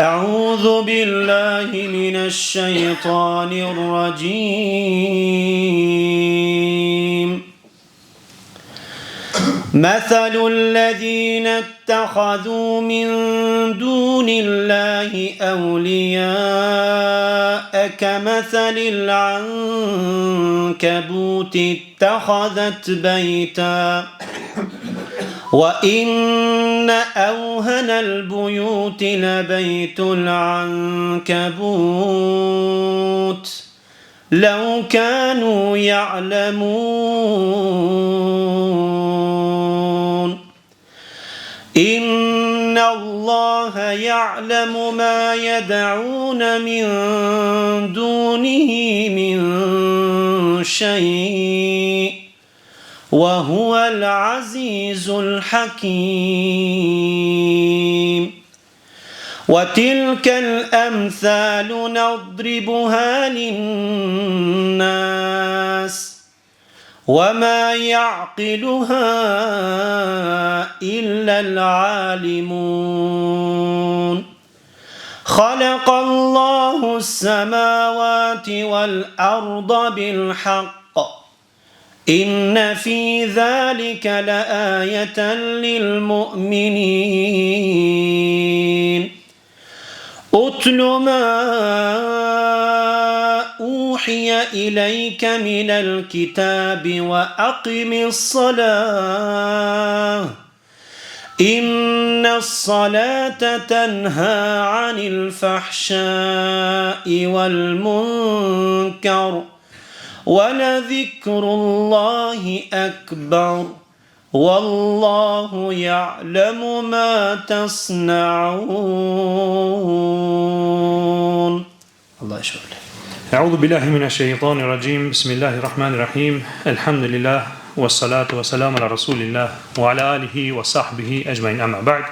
أعوذ بالله من الشيطان الرجيم مثل الذين اتخذوا من دون الله أولياء كمثل العنكبوت اتخذت بيتا وإن أوهن البيوت لبيت العنكبوت لو كانوا يعلمون إن الله يعلم ما يدعون من دونه من شيء وهو العزيز الحكيم وتلك الأمثال نضربها للناس وما يعقلها إلا العالمون خلق الله السماوات والأرض بالحق إن في ذلك لآية للمؤمنين أتل ما أوحي إليك من الكتاب وأقم الصلاة إن الصلاة تنهى عن الفحشاء والمنكر ولذكر الله أكبر والله يعلم ما تصنعون الله يشفع أعوذ بالله من الشيطان الرجيم بسم الله الرحمن الرحيم الحمد لله والصلاة والسلام على رسول الله وعلى آله وصحبه أجمعين أما بعد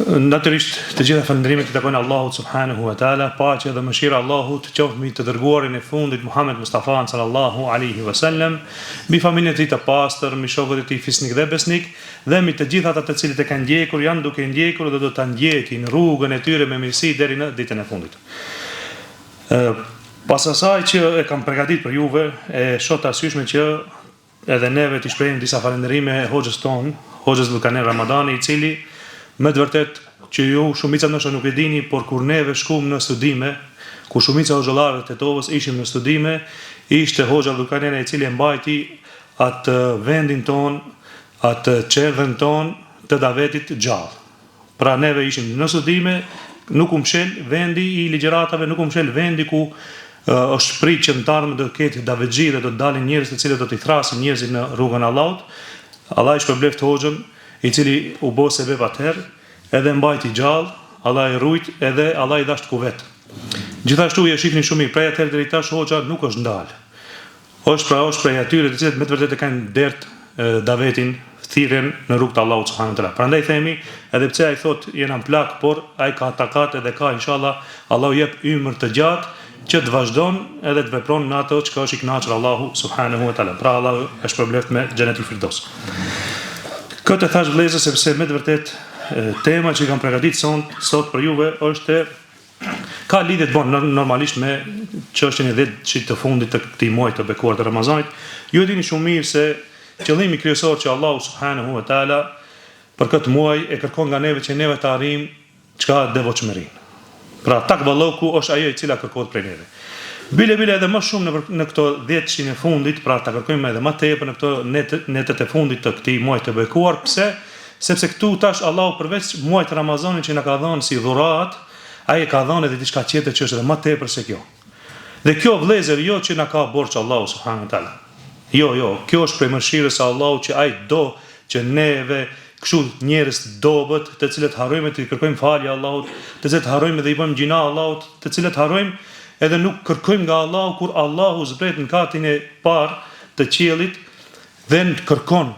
Natyrisht, të gjitha falënderimet i takojnë Allahut subhanahu wa taala, paqja dhe mëshira e Allahut qoftë mbi të dërguarin e fundit Muhammed Mustafa sallallahu alaihi wasallam, mbi familjen e tij të pastër, mbi shokët e tij fisnik dhe besnik dhe mbi të gjithë ata të cilët e kanë ndjekur, janë duke ndjekur dhe do ta ndjekin rrugën e tyre me mirësi deri në ditën e fundit. Ë pas asaj që e kam përgatitur për juve, e shoh të arsyeshme që Edhe neve t'i shprehim disa falënderime hoxhës tonë, hoxhës Dhulkarnejn Ramadani, i cili me të vërtetë që ju shumica ndoshta nuk e dini, por kur neve shkum në studime, ku shumica e hoxhallarëve të Tetovës ishim në studime, ishte hoxha Dhulkarnejn i cili e mbajti atë vendin tonë, atë çerdhen tonë të davetit gjallë. Pra neve ishim në studime, nuk u mshel vendi i ligjëratave, nuk u mshel vendi ku është prit që në të ardhmen do të ketë davetxhi dhe do të dalin njerëz të cilët do t'i thrasin njerëzit në rrugën e Allahut. Allah i shpërbleftë hoxhën, i cili u bë sebep atëherë, edhe mbajti gjallë, Allah e rujt edhe Allah i dhashtë kuvet. Gjithashtu ju e shihni shumë mirë, prej atëherë deri tash hoxha nuk është ndalë. Është pra është prej atyre të cilët me të vërtetë e kanë dert davetin, thirrjen në rrugë të Allahut subhanahu wa taala. Prandaj themi, edhe pse ai thotë jena plak, por ai ka takat edhe ka inshallah Allahu jep ymër të gjatë që të vazhdon edhe të vepron në ato çka është i kënaqur Allahu subhanahu wa taala. Pra Allahu e shpërbleft me xhenetul firdaus. Këtë e thash vëllezër sepse me të vërtetë tema që i kam përgatitur sot sot për juve është Ka lidhje të bon normalisht me çështjen e dhjetëshit të fundit të këtij muaji të bekuar të Ramazanit. Ju e dini shumë mirë se qëllimi kryesor që Allahu subhanahu wa taala për këtë muaj e kërkon nga neve që neve të arrijmë çka devotshmërinë. Pra takvallëku është ajo e cila kërkohet prej neve. Bile bile edhe më shumë në në këto dhjetëshin e fundit, pra ta kërkojmë edhe më tepër në këto net, netët e fundit të këtij muaji të bekuar, pse? Sepse këtu tash Allahu përveç muajit të Ramazanit që na ka dhënë si dhuratë, Ai e ka dhënë edhe diçka tjetër që është edhe më tepër se kjo. Dhe kjo vëllezër jo që na ka borxh Allahu subhanahu wa taala. Jo, jo, kjo është prej mëshirës së Allahut që Ai do që neve kështu njerëz të dobët, të cilët harrojmë t'i kërkojmë falje Allahut, të cilët harrojmë dhe i bëjmë gjynah Allahut, të cilët harrojmë edhe nuk kërkojmë nga Allahu kur Allahu zbret në katin e parë të qiellit dhe kërkon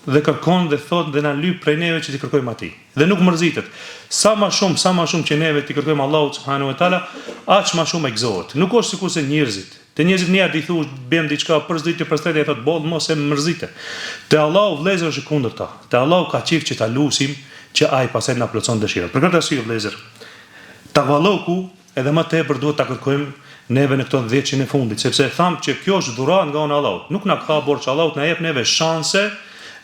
dhe kërkon dhe thotë dhe na lyp prej neve që t'i kërkojmë atij. Dhe nuk mërzitet. Sa ma shumë, sa ma shumë që neve t'i kërkojmë Allahut subhanahu wa taala, aq ma shumë ai gëzohet. Nuk është sikurse njerëzit. Te njerëzit një herë t'i thuash bëjmë diçka për së dyti për së treti ai thotë boll mos e mërzite. Te Allahu vëllezër është e kundërta. Te Allahu ka qejf që ta lusim, që Ai pastaj të na plotëson dëshirat. Për këtë arsye vëllezër, takvallëku edhe më tepër duhet ta kërkojmë neve në këto dhjetëshin e fundit, sepse thamë që kjo është dhuratë nga ana e Allahut. Nuk na ka borxh Allahu të na jep neve shanse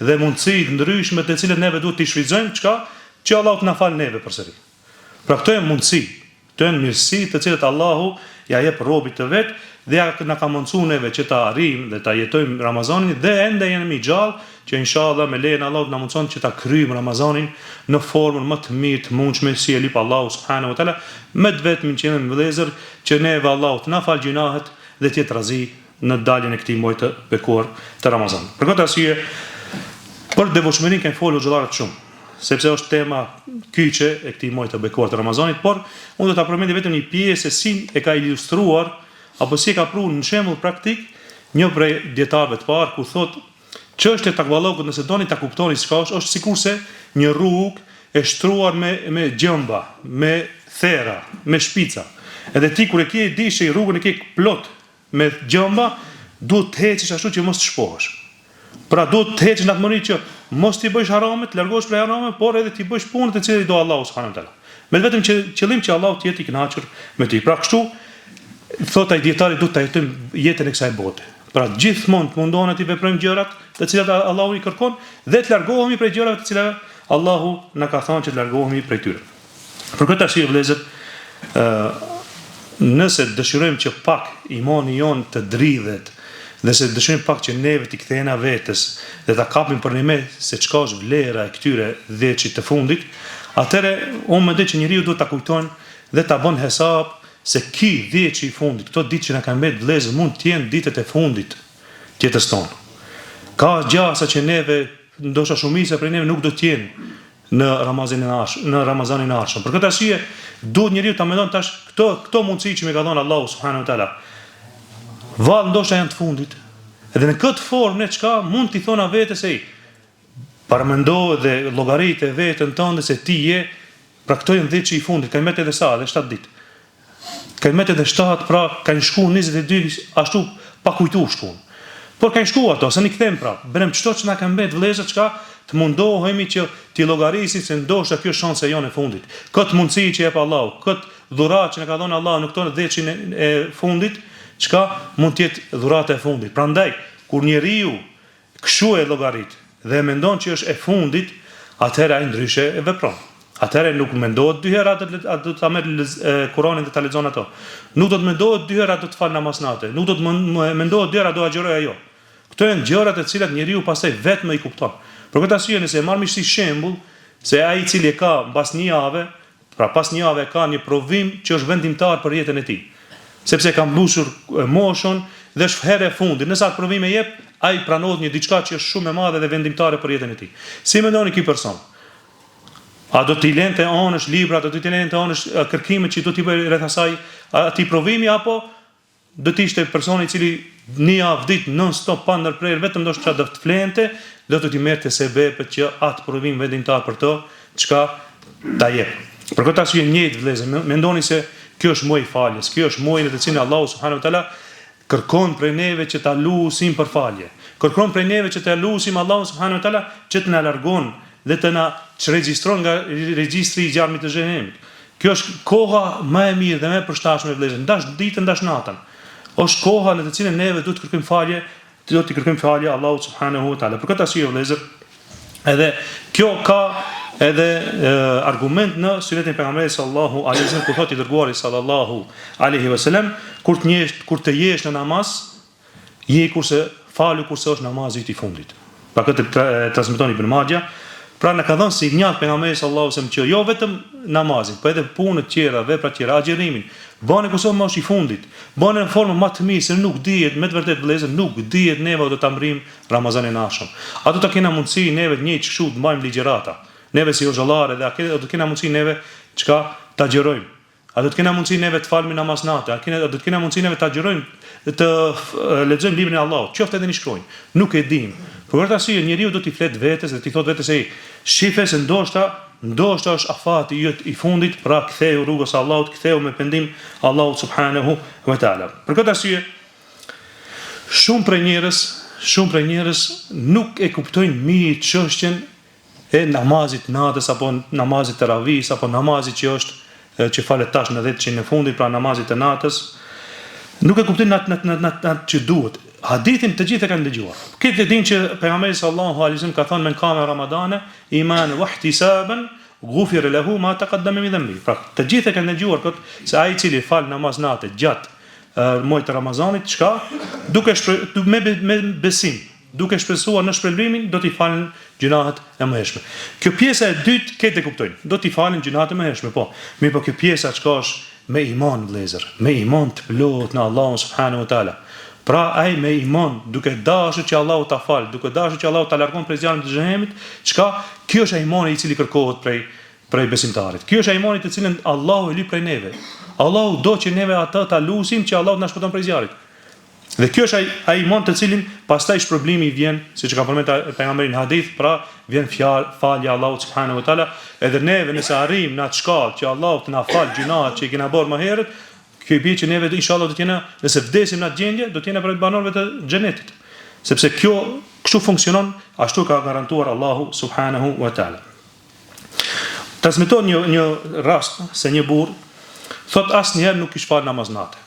dhe mundësi të ndryshme të cilat neve duhet t'i shfrytëzojmë, çka që Allahu të na falë neve përsëri. Pra këto janë mundësi, këto janë mirësi të cilat Allahu ia jep robit të vet dhe ja na ka mundësu neve që ta arrijmë dhe ta jetojmë Ramazanin dhe ende jemi gjallë që inshallah me lejen e Allahut na mundëson që ta kryejmë Ramazanin në formën më të mirë të mundshme si e lyp Allahu subhanahu wa taala me të vetmin qëllim vëllezër që neve Allahu të na falë gjynahet dhe të jetë razi në daljen e këtij muaji të bekuar të Ramazanit. Për këtë arsye, për devotshmërinë kanë folur hoxhallarët shumë, sepse është tema kyçe e këtij muaji të bekuar të Ramazanit, por unë do ta përmendi vetëm një pjesë se si e ka ilustruar apo si e ka pru në shembull praktik një prej dijetarëve të parë ku thotë Çështja e takvallëkut nëse doni ta kuptoni çka është, është sikurse një rrugë e shtruar me me gjemba, me thera, me shpica. Edhe ti kur e ke e di që rrugën e ke plot me gjemba, duhet të ecësh ashtu që mos të shpohesh. Pra duhet të ecësh në atë mënyrë që mos t'i bësh harame, të largohesh prej harameve, por edhe t'i bësh punët të cilat i do Allahu subhanahu wa taala. Me të vetëm që qëllim që Allahu të jetë i kënaqur me ty. Pra kështu thotë ai dietari duhet ta jetojmë jetën e kësaj bote. Pra gjithmonë të mundohemi t'i veprojmë gjërat të cilat Allahu i kërkon dhe të largohemi prej gjërave të cilat Allahu na ka thënë që të largohemi prej tyre. Për këtë arsye vëllezër, ë nëse dëshirojmë që pak imani jonë të dridhet dhe se dëshirojmë pak që neve t'i kthehena vetes dhe ta kapim përnime se çka është vlera e këtyre dhjetëshit të fundit, atëherë unë mendoj që njeriu duhet ta kujton dhe ta bën hesap se ky dhjetëshi i fundit, këto ditë që na kanë mbet vëllezër mund të jenë ditët e fundit të jetës tonë. Ka gjasa që neve, ndoshta shumica prej neve nuk do të jenë në Ramazanin e ardhshëm, në Ramazanin e ardhshëm. Për këtë arsye duhet njeriu ta mendon tash këto këto mundësi që m'i ka dhënë Allahu subhanahu wa taala. Vallë ndoshta janë të fundit. Edhe në këtë formë ne çka mund t'i thona vetes se paramendo dhe llogarite veten tënde se ti je Pra këto janë dhjetëshi i fundit, kanë mbet edhe sa, edhe 7 ditë. Kanë mbet edhe 7, pra kanë shku 22 ashtu pa kujtu shkun. Por kanë shku ato, se ne kthehemi prapë. Berem çto që na kanë mbet vëllezër çka të mundohemi që t'i llogarisim se ndoshta kjo është shansa jonë e fundit. Këtë mundësi që jep Allahu, këtë dhuratë që na ka dhënë Allahu në këto dhjetëshin e fundit, çka mund të jetë dhurata e fundit. Prandaj kur njeriu Kështu e llogarit dhe e mendon që është e fundit, atëherë ai ndryshe e vepron. Atëherë nuk mendohet dy herë a do a do ta merr Kuranin dhe ta lexon ato. Nuk do të mendohet dy herë a do të fal namaz nate. Nuk do të mendohet dy herë a do agjëroj ajo. Këto janë gjëra të cilat njeriu pastaj vetëm i kupton. Për këtë arsye nëse e marrim si shembull se ai i cili e ka mbas një jave Pra pas një jave ka një provim që është vendimtar për jetën e tij. Sepse e ka mbushur moshën dhe është herë e fundit. Nëse atë provim e jep, ai pranohet një diçka që është shumë e madhe dhe vendimtare për jetën e tij. Si mendoni ky person? A do t'i lente anësh librat, a do t'i lente anësh kërkimet që do t'i bëjë rreth asaj atij provimi apo Do të ishte personi i cili një javë ditë non stop pa ndërprerë vetëm ndoshta do të flente dhe do t'i merrte sebepet që atë provim vendimtar për të çka ta jep. Për këtë arsye njëjtë vëllezër, mendoni se kjo është muaj i faljes, kjo është muaji në të cilin Allahu subhanahu wa taala kërkon prej neve që ta lusim për falje. Kërkon prej neve që ta lusim Allahun subhanahu wa taala që të na largon dhe të na çregjistron nga regjistri i zjarmit të xhehenemit. Kjo është koha më e mirë dhe më e përshtatshme vëllezër, ndash ditën ndash natën. Është koha në të cilën neve duhet të kërkojmë falje, duhet t'i kërkojmë falje Allahut subhanahu wa taala. Për këtë arsye vëllezër, edhe kjo ka edhe e, argument në sunetin e pejgamberit sallallahu alaihi wasallam ku thotë i dërguari sallallahu alaihi wasallam kur të jesh kur të jesh në namaz Je kurse falu kurse është namazi yt i fundit. Pra këtë e transmeton Ibn Majah. Pra na ka dhënë sinjal pejgamberi sallallahu alajhi wasallam që jo vetëm namazin, po edhe punët tjera, veprat tjera, agjërimin, bëne kurse më është i fundit. Bëne në formën më të mirë se nuk dihet me të vërtetë vëllezër, nuk dihet neve do ta mrrim Ramazanin e ardhshëm. A do ta kena mundësi neve të njëjtë kështu të mbajmë ligjërata? Neve si hoxhallarë dhe a do të kena mundësi neve çka të agjërojmë? A do të kena mundësi neve të falmi namaz nate? A kena, a do të kena mundësi neve të agjërojmë, të lexojmë librin e Allahut, qoftë edhe një shkronjë? Nuk e dimë. Për këtë arsye njeriu do t'i flet vetes dhe t'i thotë vetes se shife se ndoshta, ndoshta është afati yt i fundit, pra kthehu rrugës së Allahut, kthehu me pendim Allahut subhanahu wa taala. Për këtë arsye shumë prej njerëz, shumë prej njerëz nuk e kuptojnë mirë çështjen. e namazit natës apo namazit teravisë apo namazit që është që falet tash në dhjetëshin e fundit, pra namazit të natës, nuk e kuptojnë atë në në atë që duhet. Hadithin të gjithë e kanë dëgjuar. Këtë e dinë që pejgamberi sallallahu alaihi wasallam ka thënë men kame ramadane imanen wahtisaban ghufira lahu ma taqaddama min dhanbi. Pra, të gjithë e kanë dëgjuar këtë se ai i cili fal namaz nate gjatë muajit të Ramazanit, çka duke shpre, me, me besim, Duke shpresuar në shpërblimin, do t'i falen gjynahet e mëhershme. Kjo pjesa e dytë këtë e kuptojnë, do t'i falen gjynahet e mëhershme, po. Mirëpo kjo pjesa çka është me iman vëllezër, me iman të plotë në Allahun subhanahu wa taala. Pra ai me iman, duke dashur që Allahu ta falë, duke dashur që Allahu ta largon prej zjarrit të xhehenemit, çka kjo është ai imani i cili kërkohet prej prej besimtarit. Kjo është ai imani të cilin Allahu e lyp prej neve. Allahu do që neve atë ta lusim që Allahu të na shpëton prej zjarrit. Dhe kjo është ai ai iman të cilin pastaj shpërblimi vjen, siç e ka përmendur pejgamberi në hadith, pra vjen fjalë falja e Allahut subhanahu wa taala, edhe neve nëse arrijmë në atë shkallë që Allahu të na fal gjynahet që i kena bërë më herët, kjo i bie që neve inshallah do të jena, nëse vdesim në atë gjendje, do të jena prej banorëve të xhenetit. Sepse kjo kështu funksionon, ashtu ka garantuar Allahu subhanahu wa taala. Transmetohet një një rast se një burrë thot asnjëherë nuk kish fal namaz nate.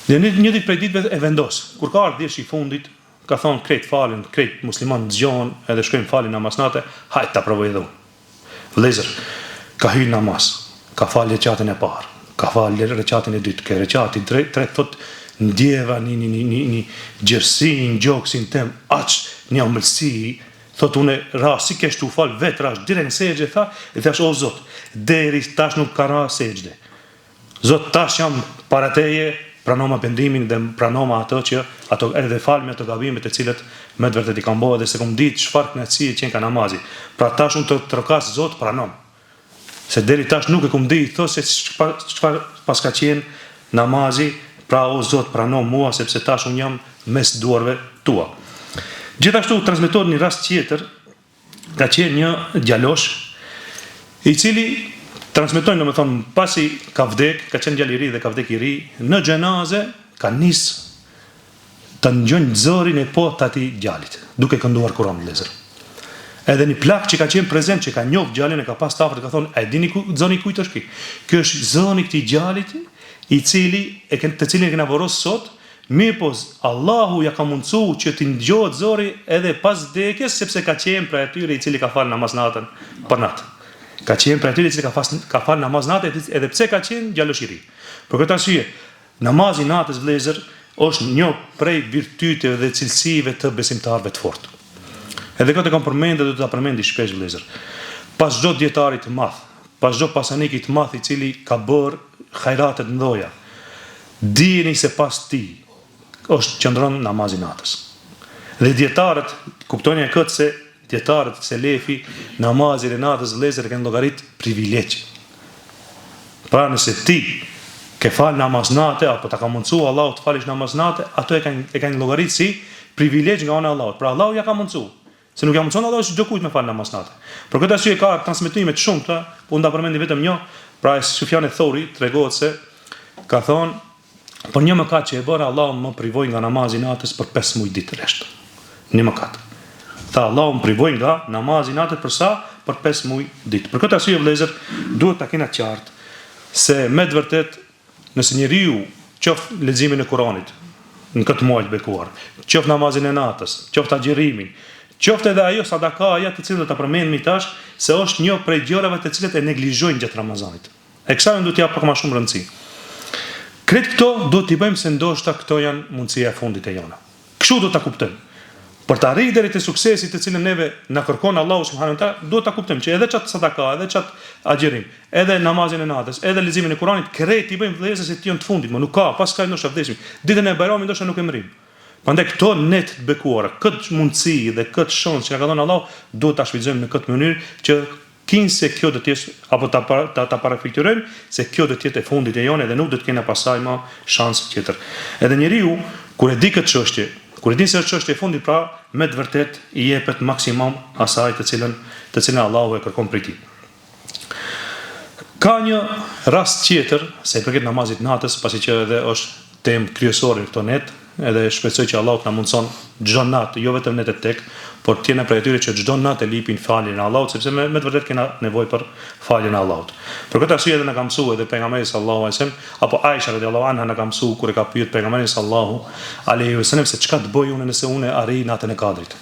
Dhe një, një ditë prej ditëve e vendos. Kur ka ardhur dhjetëshi i fundit, ka thonë krejt falen, krejt musliman zgjohen edhe shkojnë falin namaz nate, hajt ta provoj edhe unë. Vëllezër, ka hyrë namaz, ka falë reqatin e parë, ka falë reqatin e dytë, ke reqati i tretë thot ndjeva një një një një një gjerësi në gjoksin tem, aq një ëmbëlsi, thot unë ra si kesh tu fal vet rash direkt në sexhde tha, e thash o Zot, deri tash nuk kam ra sexhde. Zot tash jam para teje, pranoma pendimin dhe pranoma ato që ato edhe falmi ato gabime të cilat me të vërtetë i kam bo edhe s'e kom ditë çfarë kënaqësie qenka namazi. Pra tash unë të trokas Zot pranom. Se deri tash nuk e kom ditë thot se çfarë paska qenë namazi, pra o Zot pranom mua sepse tash unë jam mes duarve tua. Gjithashtu transmetohet një rast tjetër ka qenë një djalosh i cili transmetojnë domethënë pasi ka vdek, ka qenë djalë i ri dhe ka vdek i ri, në xhenaze ka nis të ngjojnë zërin e po të atij djalit, duke kënduar Kur'an vëllezër. Edhe një plak që ka qenë prezent që ka njoft djalin e ka pas të afërt ka thonë, a e dini ku zëri kujt është ky? Ky është zëri i këtij djalit i cili e të cilin e kena vorros sot Mirëpo, Allahu ia ka mundësu që t'i ndëgjohet zëri edhe pas vdekjes, sepse ka qenë prej atyre i cili ka falë namaz natën për natë. Ka qenë prej atyre i cili ka fas, ka falë namaz natë edhe pse ka qenë djalosh i ri. Për këtë arsye, namazi i natës vëllezër është një prej virtyteve dhe cilësive të besimtarëve të fortë. Edhe këtë e kam përmendur dhe do ta përmendi shpesh vëllezër. Pas çdo dietari të madh, pas çdo pasaniki të madh i cili ka bërë hajrate të mëdha, Dijeni se pas tij është qëndron namazi i natës. Dhe dijetarët, kuptojeni këtë se dijetarët selefi namazin e natës vëllezër e kanë llogarit privilegj. Pra nëse ti ke fal namaz nate apo ta ka mundësu Allahu të falish namaz nate, ato e kanë e kanë llogarit si privilegj nga ana e Allahut. Pra Allahu ja ka mundësu. Se nuk ja mundëson Allahu çdo kujt me fal namaz nate. Për këtë arsye ka transmetime të shumta, po unë ta përmendi vetëm një, pra e Sufjan eth-Theuri tregohet se ka thonë për një mëkat që e bëra Allahu më privoi nga namazi i natës për 5 muaj ditë rresht. Një mëkat. Tha Allahu më privoi nga namazi i natës për sa? Për 5 muaj ditë. Për këtë arsye vëllezër, duhet ta kena qartë se me të vërtetë Nëse njeriu, qoftë leximin e Kuranit në këtë muaj të bekuar, qoftë namazin e natës, qoftë agjërimin, qoftë edhe ajo sadakaja të cilën do ta përmendmi tash, se është një prej gjërave të cilat e neglizhojnë gjatë Ramazanit. E kësaj unë do t'i jap pak më shumë rëndësi. Krejt këto duhet t'i bëjmë se ndoshta këto janë mundësia e fundit e jona. Kështu do ta kuptojmë. Për të arritur deri te suksesi të cilën neve na kërkon Allahu subhanahu wa taala, duhet ta kuptojmë që edhe çat sadaka, edhe çat agjërim, edhe namazin e natës, edhe leximin e Kuranit, krejt i bëjmë vëllezër se janë të fundit, më nuk ka, pas kësaj ndoshta vdesim. Ditën e Bajramit ndoshta nuk e mrrim. Prandaj këto net të bekuara, këtë mundësi dhe këtë shans që na ka dhënë Allahu, duhet ta shfrytëzojmë në këtë mënyrë që Kinse kjo do të jetë apo ta ta ta parafytyrojmë se kjo do të jetë e fundit e jona dhe nuk do të kena pasaj më shans tjetër. Edhe njeriu kur e di këtë çështje, kur e di se është çështje e fundit pra me të vërtetë i jepet maksimum asaj të cilën të cilën Allahu e kërkon prej tij. Ka një rast tjetër sa i përket namazit natës, pasi që edhe është. temë kryesore në këto net, edhe shpresoj që Allahu të na mundëson çdo natë, jo vetëm netët tek, por të jena prej atyre që çdo natë e lipin faljen e Allahut, sepse me, me të vërtetë kena nevojë për faljen e Allahut. Për këtë arsye edhe na ka mësuar edhe pejgamberi sallallahu alajhi wasallam, apo Aisha radiallahu anha na ka mësuar kur e ka pyet pejgamberin sallallahu alaihi wasallam se çka të bëj unë nëse unë arrij natën e Kadrit.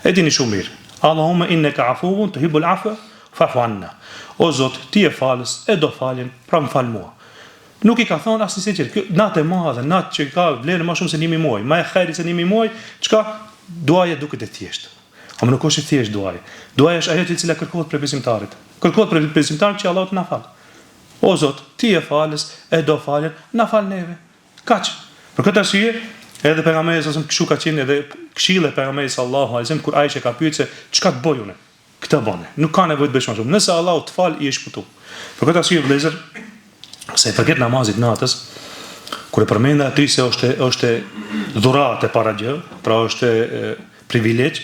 E dini shumë mirë. Allahumma innaka afuwun tuhibbul afwa fa'fu anna. O Zot, ti je falës, e do faljen, pra më fal mua. Nuk i ka thonë asnjë sen tjetër. Kjo natë e madhe, natë që ka vlerë më shumë se 1000 muaj, më e hajrit se 1000 muaj, çka duaja duket e thjeshtë. Ama nuk është e thjeshtë duaja. Duaja është ajo e cila kërkohet prej besimtarit. Kërkohet prej besimtarit që Allahu të na fal. O Zot, ti je falës, e do faljen, na fal neve. Kaq. Për këtë arsye, edhe pejgamberi sallallahu alajhi wasallam kështu ka qenë edhe këshilla e pejgamberit sallallahu alajhi wasallam kur Aisha ka pyetur se çka të bëj unë? Këtë bane. Nuk ka nevojë të bësh më shumë. Nëse Allahu të fal, je shpëtu. Për këtë arsye vëllezër, sa i përket namazit natës, kur e përmenda aty se është është dhuratë e para gjë, pra është privilegj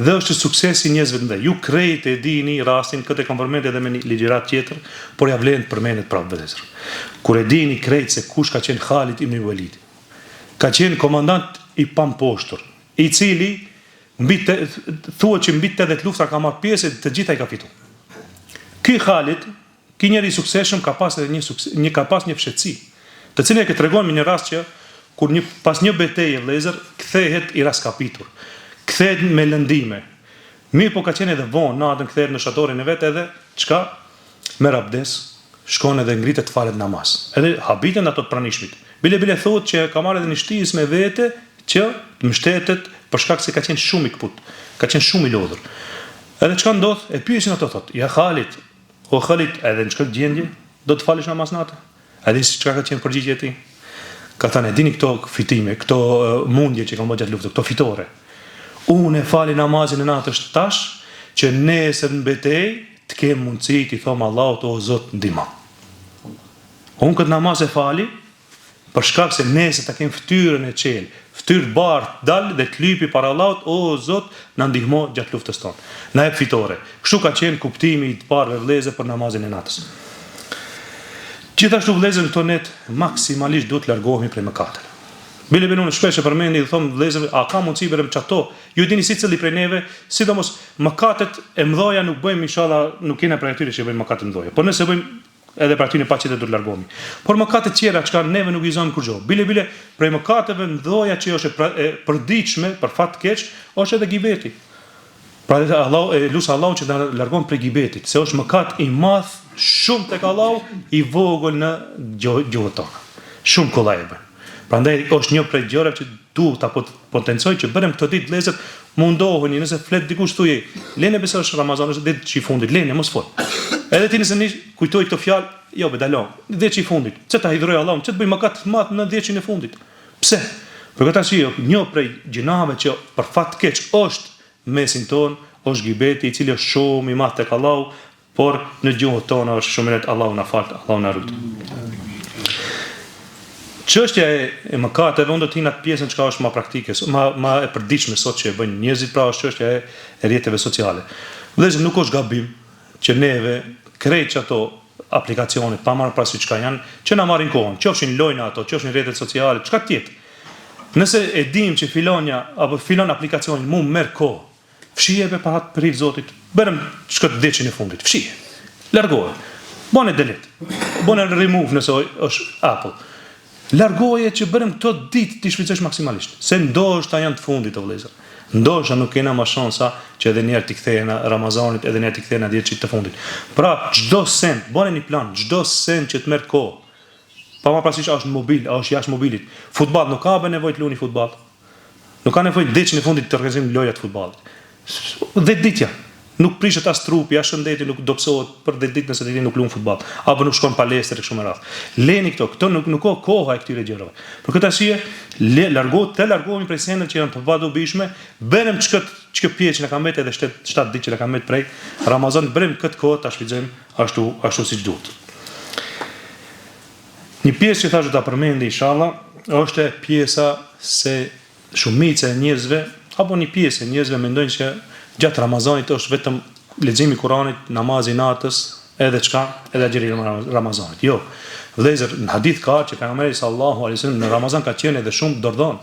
dhe është sukses i njerëzve të mëdhenj. Ju krejt e dini rastin, këtë e kam përmend edhe me një ligjëratë tjetër, por ja vlen të përmendet prapë vëllezër. Kur e dini krejt se kush ka qenë Khalid ibn Walid, ka qenë komandant i pamposhtur, i cili mbi te, thuhet që mbi 80 lufta ka marrë pjesë e të gjitha i ka fitu. Ky Khalid, ky njeri i suksesshëm ka pas edhe një sukses, një ka pas një fshehtësi, të cilën e ke tregon me një rast që kur një pas një beteje vëllezër kthehet i raskapitur, kthehet me lëndime. Mirëpo ka qenë edhe vonë natën kthehet në shatorin e vet edhe çka merr abdes, shkon edhe ngritet të falet namaz. Edhe habiten ato të pranishmit. Bile bile thotë që ka marrë edhe një shtizë me vete që të mbështetet për shkak se ka qenë shumë i kput, ka qenë shumë i lodhur. Edhe çka ndodh? E pyesin ato thotë, ja Khalid, o Khalid, edhe në këtë gjendje do të falësh namaz nate? A dini se çka ka qenë përgjigja e tij? Ka thënë, e dini këto fitime, këto mundje që kam bërë gjatë luftës, këto fitore. Unë e fali namazin e natës tash, që nesër në betejë të kem mundësi t'i thom Allahut o Zot ndihmo. Unë këtë namaz e fali Për shkak se nesër ta kem fytyrën e çelë, fytyrë të bardhë të dal dhe të lypi para Allahut, o Zot, na ndihmo gjatë luftës tonë. Na jep fitore. Kështu ka qenë kuptimi i të parëve vëllezër për namazin e natës. Gjithashtu vëllezër në këto net maksimalisht duhet të largohemi prej mëkateve. Bile bile unë shpesh e përmendi dhe thom vëllezërve, a ka mundësi berem qato? Ju e dini secili prej neve, sidomos mëkatet e mëdha nuk bëjmë inshallah, nuk jena prej atyre që bëjmë mëkate të mëdha. Por nëse bëjmë Edhe prej atyne patjetër duhet të largohemi. Por mëkatet tjera çka neve nuk i zëmë kurgjo. Bile bile prej mëkateve mëdha që është e, pra, e përditshme për fat të keq, është edhe gibeti. Pra dhe Allah e lus Allahun që të na largon prej gibetit, se është mëkat i madh shumë tek Allahu, i vogël në gjuhët tona. Shumë kollaj e bën. Prandaj është një prej gjërave që du ta potencoj që berem këto ditë vëllezër mundohuni nëse flet dikush thuaj lene besa është Ramazan është dhjetëshi i fundit lene mos fol. Edhe ti nëse nish kujtoj këto fjalë, jo be dalo, dhjetëshi i fundit. Pse ta hidhroj Allahun, pse të bëj mëkat të madh në dhjetëshin e fundit? Pse? Për këtë arsye, një prej gjynaheve që për fat të keq është në mesin ton, është gibeti i cili është shumë i madh tek Allahu, Por në gjuhët tona është shumë lehtë Allahu na faltë, Allahu na rujt. Çështja e, e mëkateve unë do të hi në atë pjesën çka është më praktike, më më e përditshme sot që e bëjnë njerëzit, pra është çështja e, e rrjeteve sociale. Vëllezër, nuk është gabim që neve krejt qato aplikacione, pa marrë parasysh çka janë, që na marrin kohën, qofshin lojna ato, qofshin rrjetet sociale, çka të jetë. Nëse e dim që filonja apo filon aplikacioni mu merr kohë, Fshije be për atë për hir Zotit, berem qëkëtë dhjetëshin e fundit, fshije. Largoje. Bone delete. Bone remove nëse është Apple. Largoje që berem këto ditë t'i shfrytëzosh maksimalisht. Se ndoshta janë të fundit o vëllezër. Ndoshta nuk kena ma shansa që edhe njëherë t'i kthehena Ramazanit, edhe njëherë t'i kthehena dhjetëshit të fundit. Pra, çdo send, bone një plan, çdo send që të merr kohë. Pa marrë parasysh a është në mobil, a është jashtë mobilit. Futboll nuk ka be nevojë të luni futboll. Nuk ka nevojë dhjetëshin e fundit të organizojmë loja të futbollit. 10 ditë janë. Nuk prishet as trupi, as shëndeti nuk dobësohet për 10 ditë nëse ti nuk luan futboll apo nuk shkon në palestër e kështu me radhë. Leni këto, këto nuk nuk ka koha e këtyre gjërave. Për këtë arsye, le largohet të largohemi prej sendeve që janë të padobishme, berem çkët çkë pjesë që na ka mbetë edhe 7 7 ditë që na ka mbetë prej Ramazanit, berem këtë kohë ta shfrytëzojmë ashtu ashtu siç duhet. Një pjesë që thashë do ta përmendi inshallah është pjesa se shumica e njerëzve apo një pjesë e njerëzve mendojnë se gjatë Ramazanit është vetëm leximi i Kuranit, namazi i natës, edhe çka, edhe agjërimi i Ramazanit. Jo. Vëllezër, në hadith ka ardhur që pejgamberi sallallahu alaihi wasallam në Ramazan ka qenë edhe shumë dordhon.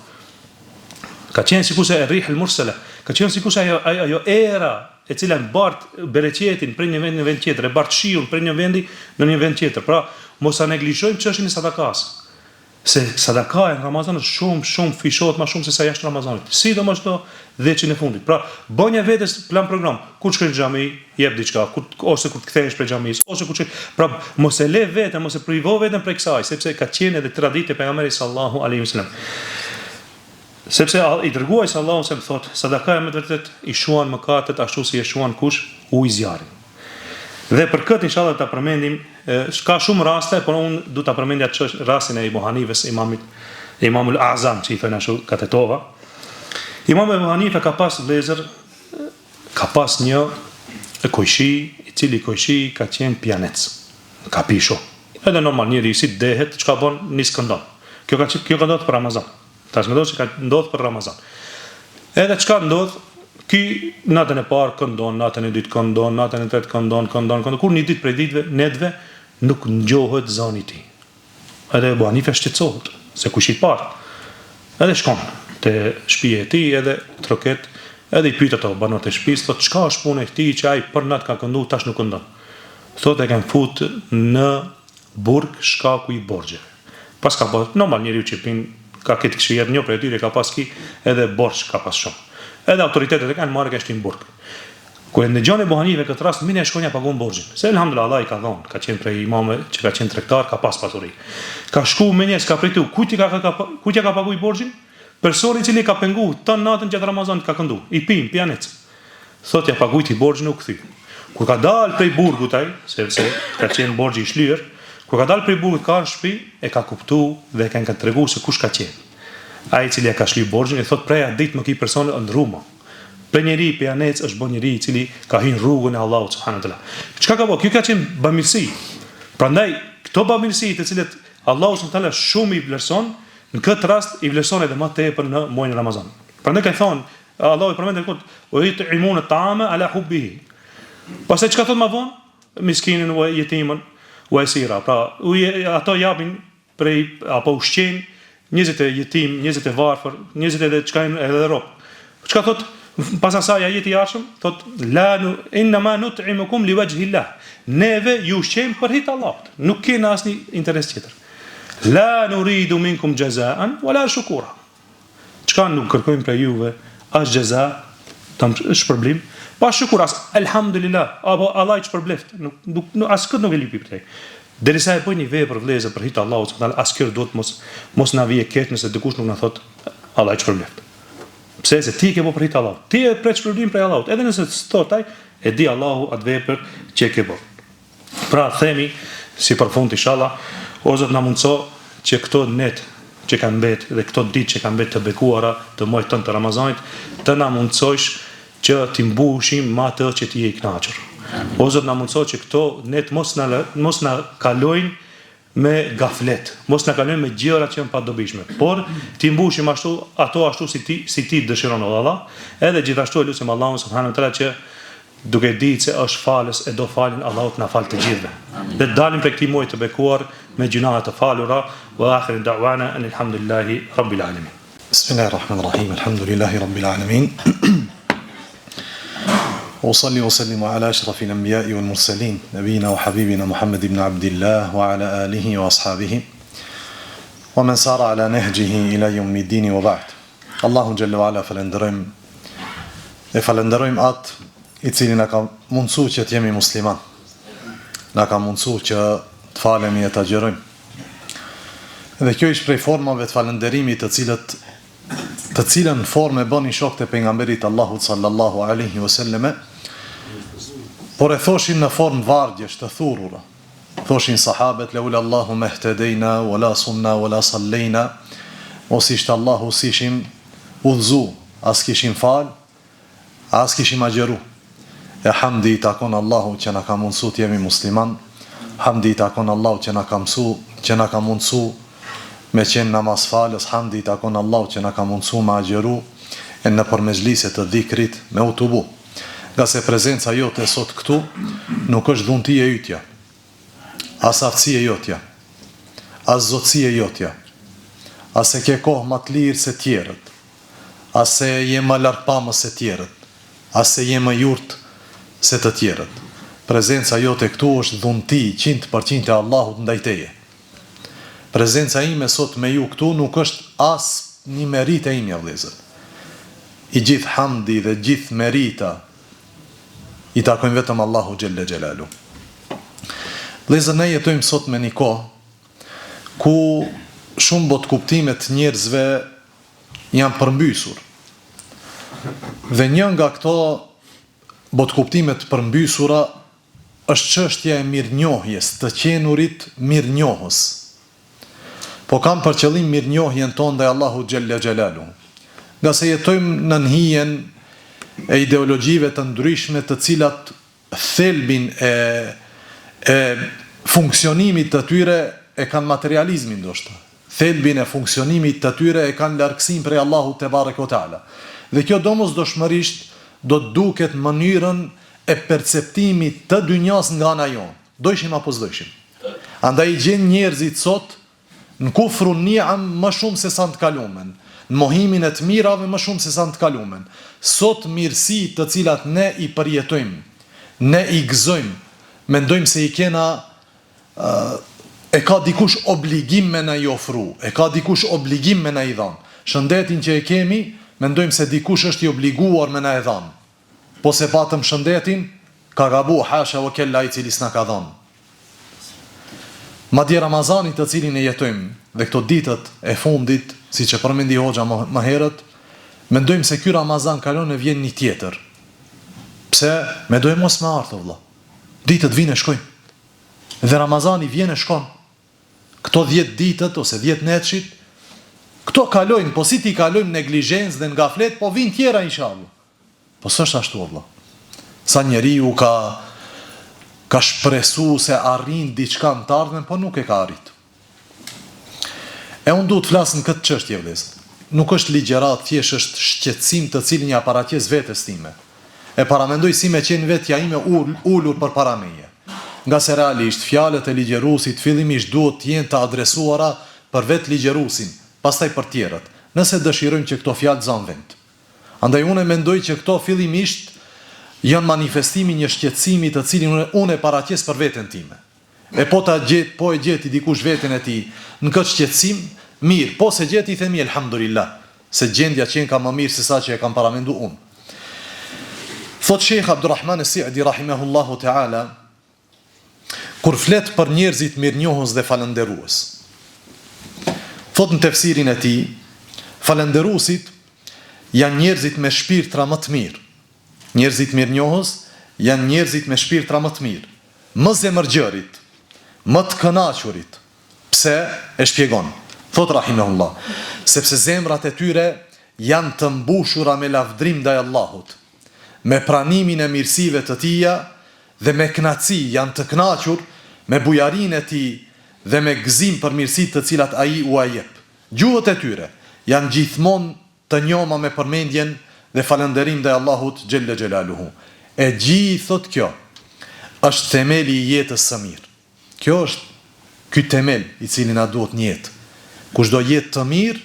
Ka qenë sikurse er-rihul mursala, ka qenë sikurse ajo ajo, ajo era e cila mbart bereqetin prej një vendi në vend tjetër, e bart shiun prej një vendi në një vend tjetër. Pra, mos ta neglizhojmë çështjen e sadakas. Se sadakaja në Ramazan është shumë shumë fishohet më shumë se sa jashtë Ramazanit. Sidomos këto dhjetëshin e fundit. Pra, bënja vetes plan program, kur shkon në xhami, jep diçka, kur ose kur të kthehesh prej xhamisë, ose kur shkon, pra mos e le veten, mos e privo veten prej kësaj, sepse ka qenë edhe traditë e pejgamberit sallallahu alaihi wasallam. Sepse i dërguari sallallahu alaihi wasallam thotë, sadakaja me të vërtetë i shuan mëkatet ashtu si e shuan kush uji zjarrin. Dhe për këtë inshallah ta përmendim, ka shumë raste, por unë du ta përmendi atë çështë rastin e Ebu Hanifes, imamit, Imamul Azam, që i thonë ashtu ka Tetova. Imam Ebu Hanife ka pas vëllezër, ka pas një kojshi, i cili kojshi ka qenë pijanec, ka pi shumë. Edhe normal njeri si të dehet, çka bën, nis këndon. Kjo ka kjo ka ndodhur për Ramazan. Tash mendo që ka ndodhur për Ramazan. Edhe çka ndodh? Ky natën e parë këndon, natën e dytë këndon, natën e tretë këndon, këndon, këndon. Kur një ditë prej ditëve, netëve nuk ngjohet zani i tij. Edhe Ebu Hanife shqetësohet, se kush i parë. Edhe shkon te shtëpia e tij, edhe troket, edhe i pyet ato banorët e shtëpisë, thotë çka është puna e këtij që ai për natë ka këndu, tash nuk këndon. Thotë e kanë fut në burg shkaku i borxheve. Pas ka pas, normal njeriu që pin ka këtë këshirë, një prej atyre ka pas ki edhe borxh ka pas shumë. Edhe autoritetet e kanë marrë e kanë shti në burg. Kur e ndëgjon Ebu Hanife këtë rast, menjëherë shkon ja paguan borxhin. Se elhamdulillah Allah i ka dhënë, ka qenë prej imamëve që ka qenë tregtar, ka pas pasuri. Ka shku menjëherë s'ka pritu, kujt i ka, ka, kujt ja ka paguaj borxhin? Personi i cili ka pengu tënë natën gjatë Ramazanit ka këndu, i pin, pijanec. Thotë ja pagujti borxhin u kthy. Kur ka dalë prej burgut ai, sepse ka qenë borxhi i shlyer, kur ka dalë prej burgut ka ardhur në shtëpi, e ka kuptu dhe e kanë ka tregu se kush ka qenë. Ai i cili ja ka shly borxhin i thotë prej atë ditë më ky person u ndrru mo. Prej njeri pijanec është bo njeri i cili ka hy në rrugën e Allahut subhanahu wa taala. Çka ka bo? Kjo ka qenë bamirësi. Prandaj këto bamirësi të cilët Allahu subhanahu wa taala shumë i vlerëson, në këtë rast i vlerëson edhe më tepër në muajin Ramazan. Prandaj ka thonë Allahu i përmend këtu, "Wa yut'imuna at-ta'ama ala hubbihi." Pastaj çka thot më vonë? Miskinin wa yetimin wa esira. Pra, u ato japin prej apo ushqejnë njerëzit e jetim, njerëzit e varfër, njerëzit edhe çka janë edhe rob. Çka thot pas asaj ajeti i ardhshëm? Thot la nu inna ma nut'imukum li wajhi Allah. Neve ju ushqejmë për hir të Allahut. Nuk kena asnjë interes tjetër. La nuridu minkum jazaan wala shukura. Çka nuk kërkojmë prej juve as xheza, tam shpërblim, pa shukur as elhamdulillah, apo Allah të shpërbleft, nuk nuk, nuk as këtë nuk e lypim prej. Derisa e bëjmë një vepër vëllezër për hir të Allahut subhanahu teala, as kjo duhet mos mos na vije keq nëse dikush nuk na thot Allah të shpërbleft. Pse se ti e ke bërë për hir të Allahut. Ti e pret shpërblim prej Allahut, edhe nëse s'thot ai, e di Allahu atë vepër që e ke bërë. Pra themi si për fund ishalla, o Zot na mundëso që këto net që kanë mbet dhe këto ditë që kanë mbet të bekuara të muajit tënd të Ramazanit, të na mundësojsh që t'i mbushim me atë që ti je i kënaqur. O Zot na mundëso që këto net mos na mos na kalojnë me gaflet, mos na kalojnë me gjëra që janë padobishme, por t'i mbushim ashtu ato ashtu si ti si ti dëshiron o Allah, edhe gjithashtu e lusim Allahun subhanahu wa taala që duke ditë se është falës e do faljen Allahu të na falë të gjithëve. Dhe të dalim prej këtij muaji të bekuar me gjynahe të falura, wa akhiru da'wana anilhamdulillahi rabbil alamin. Bismillahirrahmanirrahim. Alhamdulillahi rabbil alamin. Usalli wa usallimu ala ashrafil anbiya'i wal mursalin, nabiyina wa habibina Muhammad ibn Abdillah wa ala alihi wa ashabihi wa man sara ala nahjihi ila yawmiddin wa ba'd. Allahun xhelle wa ala falënderojmë e falënderojmë atë i cili na ka mundësu që të jemi musliman. Na ka mundësu që të falemi e të agjërojmë. Dhe kjo ishte prej formave të falënderimit të cilët të cilën formë e bënin shokët e pejgamberit Allahut sallallahu alaihi wasallame, por e thoshin në formë vargjesh të thurura. Thoshin sahabet leula Allahu mehtedejna wala sumna wala sallejna mos ishte Allahu s'ishim udhëzu as kishim fal as kishim agjëru e hamdi i takon Allahut që na ka mundësu të jemi musliman hamdi i takon Allahut që na ka mësu që na ka mundësu me qenë namazfalës hamdi i takon Allahut që na ka mundësu me agjëru e nëpër mexhlise të dhikrit me u tubu Ngase prezenca jote sot këtu nuk është dhunti e ytja, as aftësi e jotja. As zotësi e jotja. As se ke kohë ma të lirë se tjerët. As se je më largpamës se tjerët. As se je më i urtë se të tjerët. Prezenca jote këtu është dhunti 100% e Allahut ndaj teje. Prezenca ime sot me ju këtu nuk është as një meritë e imja vëllezër. I gjithë hamdi dhe gjithë merita i takojnë vetëm Allahu xhelle xhelalu. Vëllezër ne jetojmë sot me një kohë ku shumë botëkuptime të njerëzve janë përmbysur. Dhe një nga këto botëkuptime të përmbysura është çështja e mirënjohjes, të qenurit mirënjohës. Po kam për qëllim mirënjohjen tonë ndaj Allahut xhelle xhelaluhu. Ngase jetojmë nën hijen e ideologjive të ndryshme të cilat thelbin e e funksionimit të tyre e kanë materializmin ndoshta. Thelbin e funksionimit të tyre e kanë largësinë prej Allahut tebareke ve teala. Dhe kjo domosdoshmërisht do të duket në mënyrën e perceptimit të dynjasë nga ana jonë, dojshim apo s'dojshim. Andaj i gjen njerëzit sot në kufrun ni'am më shumë se sa në të kalumen, në mohimin e të mirave më shumë se sa në të kalumen. Sot mirësitë të cilat ne i përjetojmë, ne i gëzojmë, mendojmë se i kena e ka dikush obligim me na i ofru, e ka dikush obligim me na i dhanë. Shëndetin që e kemi, mendojmë se dikush është i obliguar me na e dhanë. Po s'e patëm shëndetin, ka gabu hasha wa kella ai i cili s'na ka dhanë. Madje Ramazani të cilin e jetojmë dhe këto ditët e fundit, siç e përmendi hoxha më, më herët, mendojmë se ky Ramazan kalon e vjen një tjetër. Pse? Medoemos me ardhë, o vëlla. Ditët vijnë e shkojnë. Dhe Ramazani vjen e shkon. Këto 10 ditët ose 10 netëshit, këto kalojnë, po si t'i kalojmë neglizhencë dhe në gaflet, po vijnë tjera inshallah. Po s'është ashtu o vëlla. Sa njeriu ka ka shpresu se arrin diçka në të ardhmen, po nuk e ka arrit. E unë du të flas në këtë çështje vëllezër. Nuk është ligjëratë, thjesht është shqetësim të cilin ja paraqes vetes time. E paramendoj si me qenë vetja ime ul, ulur përpara meje. Ngase realisht fjalët e ligjëruesit fillimisht duhet të jenë të adresuara për vetë ligjëruesin, pastaj për tjerët, nëse dëshirojmë që këto fjalë të zanë vend. Andaj unë mendoj që këto fillimisht janë manifestimi i një shqetësimi të cilin unë, unë e paraqes për veten time. E po ta gjet, po e gjeti dikush veten e tij në këtë shqetësim, mirë, po s'e gjeti i themi elhamdulillah, se gjendja qenka më mirë se sa që e kam paramendu unë. Thot Shejh Abdurrahman es-Si'di rahimehullahu teala, Kur flet për njerëzit mirënjohës dhe falënderues. Thotë në tefsirin e tij, Falënderuesit janë njerëzit me shpirtra më të mirë. Njerëzit mirënjohës janë njerëzit me shpirtra më të mirë, më zemërgjërit, më të kënaqurit. Pse? E shpjegon. Thotë rahimehullah, sepse zemrat e tyre janë të mbushura me lavdrim ndaj Allahut, me pranimin e mirësive të Tija dhe me kënaqësi janë të kënaqur me bujarinë e Tij dhe me gëzim për mirësitë të cilat Ai ua jep. Gjuhët e tyre janë gjithmonë të njoma me përmendjen dhe falënderim ndaj Allahut xhelle xhelaluhu. E gjithë, thotë kjo, është themeli i jetës së mirë. Kjo është ky temel i cili na duhet në jetë. Kush do jetë të mirë,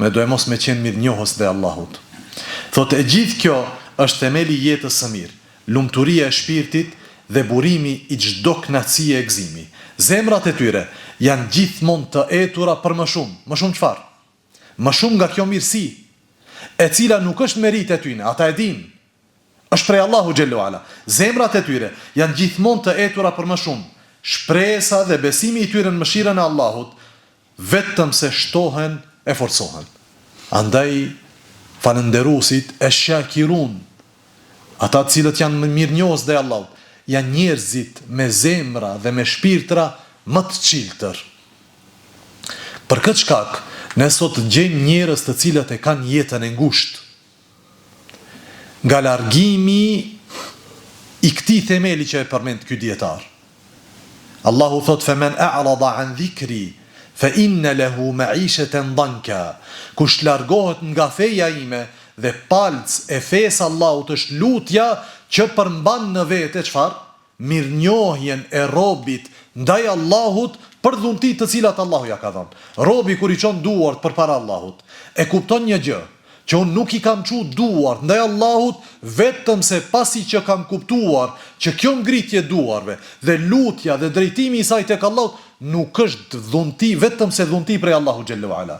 medoemos me qenë mirënjohës ndaj Allahut. Thotë e gjithë kjo është themeli i jetës së mirë, lumturia e shpirtit dhe burimi i çdo kënaqësie e gëzimi. Zemrat e tyre janë gjithmonë të etura për më shumë. Më shumë çfarë? Më shumë nga kjo mirësi, e cila nuk është meritë e tyne, ata e dinë. Është prej Allahu xhelle ue ala. Zemrat e tyre janë gjithmonë të etura për më shumë. Shpresa dhe besimi i tyre në mëshirën e Allahut vetëm se shtohen e forcohen. Andaj falënderuesit, esh-shakirun, ata të cilët janë mirënjohës ndaj Allahut, janë njerëzit me zemra dhe me shpirtra më të çiltër. Për këtë shkak, ne sot gjejmë njerëz të cilët e kanë jetën e ngushtë. Nga largimi i këtij themeli që e përmend ky dijetar. Allahu thotë femen a'rada an dhikri fe inne lehu ma'isheten danka. Kush largohet nga feja ime dhe palcë e fesë Allahut është lutja që përmban në vete çfarë? Mirënjohjen e robit ndaj Allahut Për dhuntitë të cilat Allahu ja ka dhënë. Robi kur i çon duart përpara Allahut, e kupton një gjë, që unë nuk i kam çu duart ndaj Allahut vetëm se pasi që kam kuptuar që kjo ngritje e duarve dhe lutja dhe drejtimi i saj tek Allahu nuk është dhunti vetëm se dhunti prej Allahut xhelle ue ala.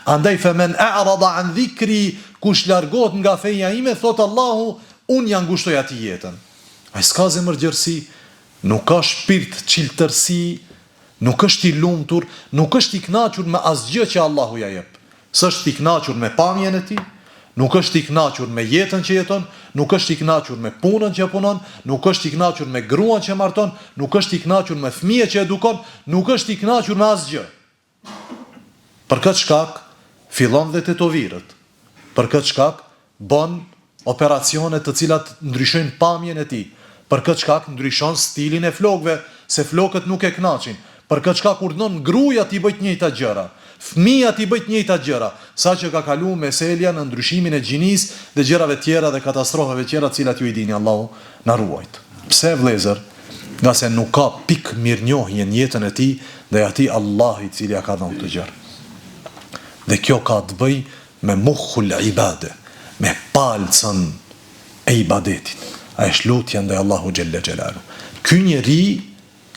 Andaj femen a'rada an dhikri kush largohet nga feja ime thotë Allahu unë ja ngushtoj atij jetën. Ai s'ka zemërgjerësi, Nuk ka shpirt çiltërsi, nuk është i lumtur, nuk është i kënaqur me asgjë që Allahu ia jep. S'është i kënaqur me pamjen e tij, nuk është i kënaqur me jetën që jeton, nuk është i kënaqur me punën që punon, nuk është i kënaqur me gruan që marton, nuk është i kënaqur me fëmijët që edukon, nuk është i kënaqur me asgjë. Për këtë shkak fillon dhe tetoviret. Për këtë shkak bën operacione të cilat ndryshojnë pamjen e tij. Për këtë shkak ndryshon stilin e flokëve, se flokët nuk e kënaqin. Për këtë shkak urdhënon gruaja t'i bëjë të njëjtat gjëra, fëmija t'i bëjë të njëjtat gjëra, saqë ka kalu meselja në ndryshimin e gjinisë dhe gjërave tjera dhe katastrofave tjera të cilat ju i dini Allahu na ruajt. Pse vëllezër? Ngase nuk ka pikë mirënjohje në jetën e tij ndaj atij Allahi i cili ia ka dhënë këtë gjërë. Dhe kjo ka të bëjë me mukhul ibade, me palcën e ibadetit. Ajo është lutja ndaj Allahu xhelle xhelalu. Ky njeri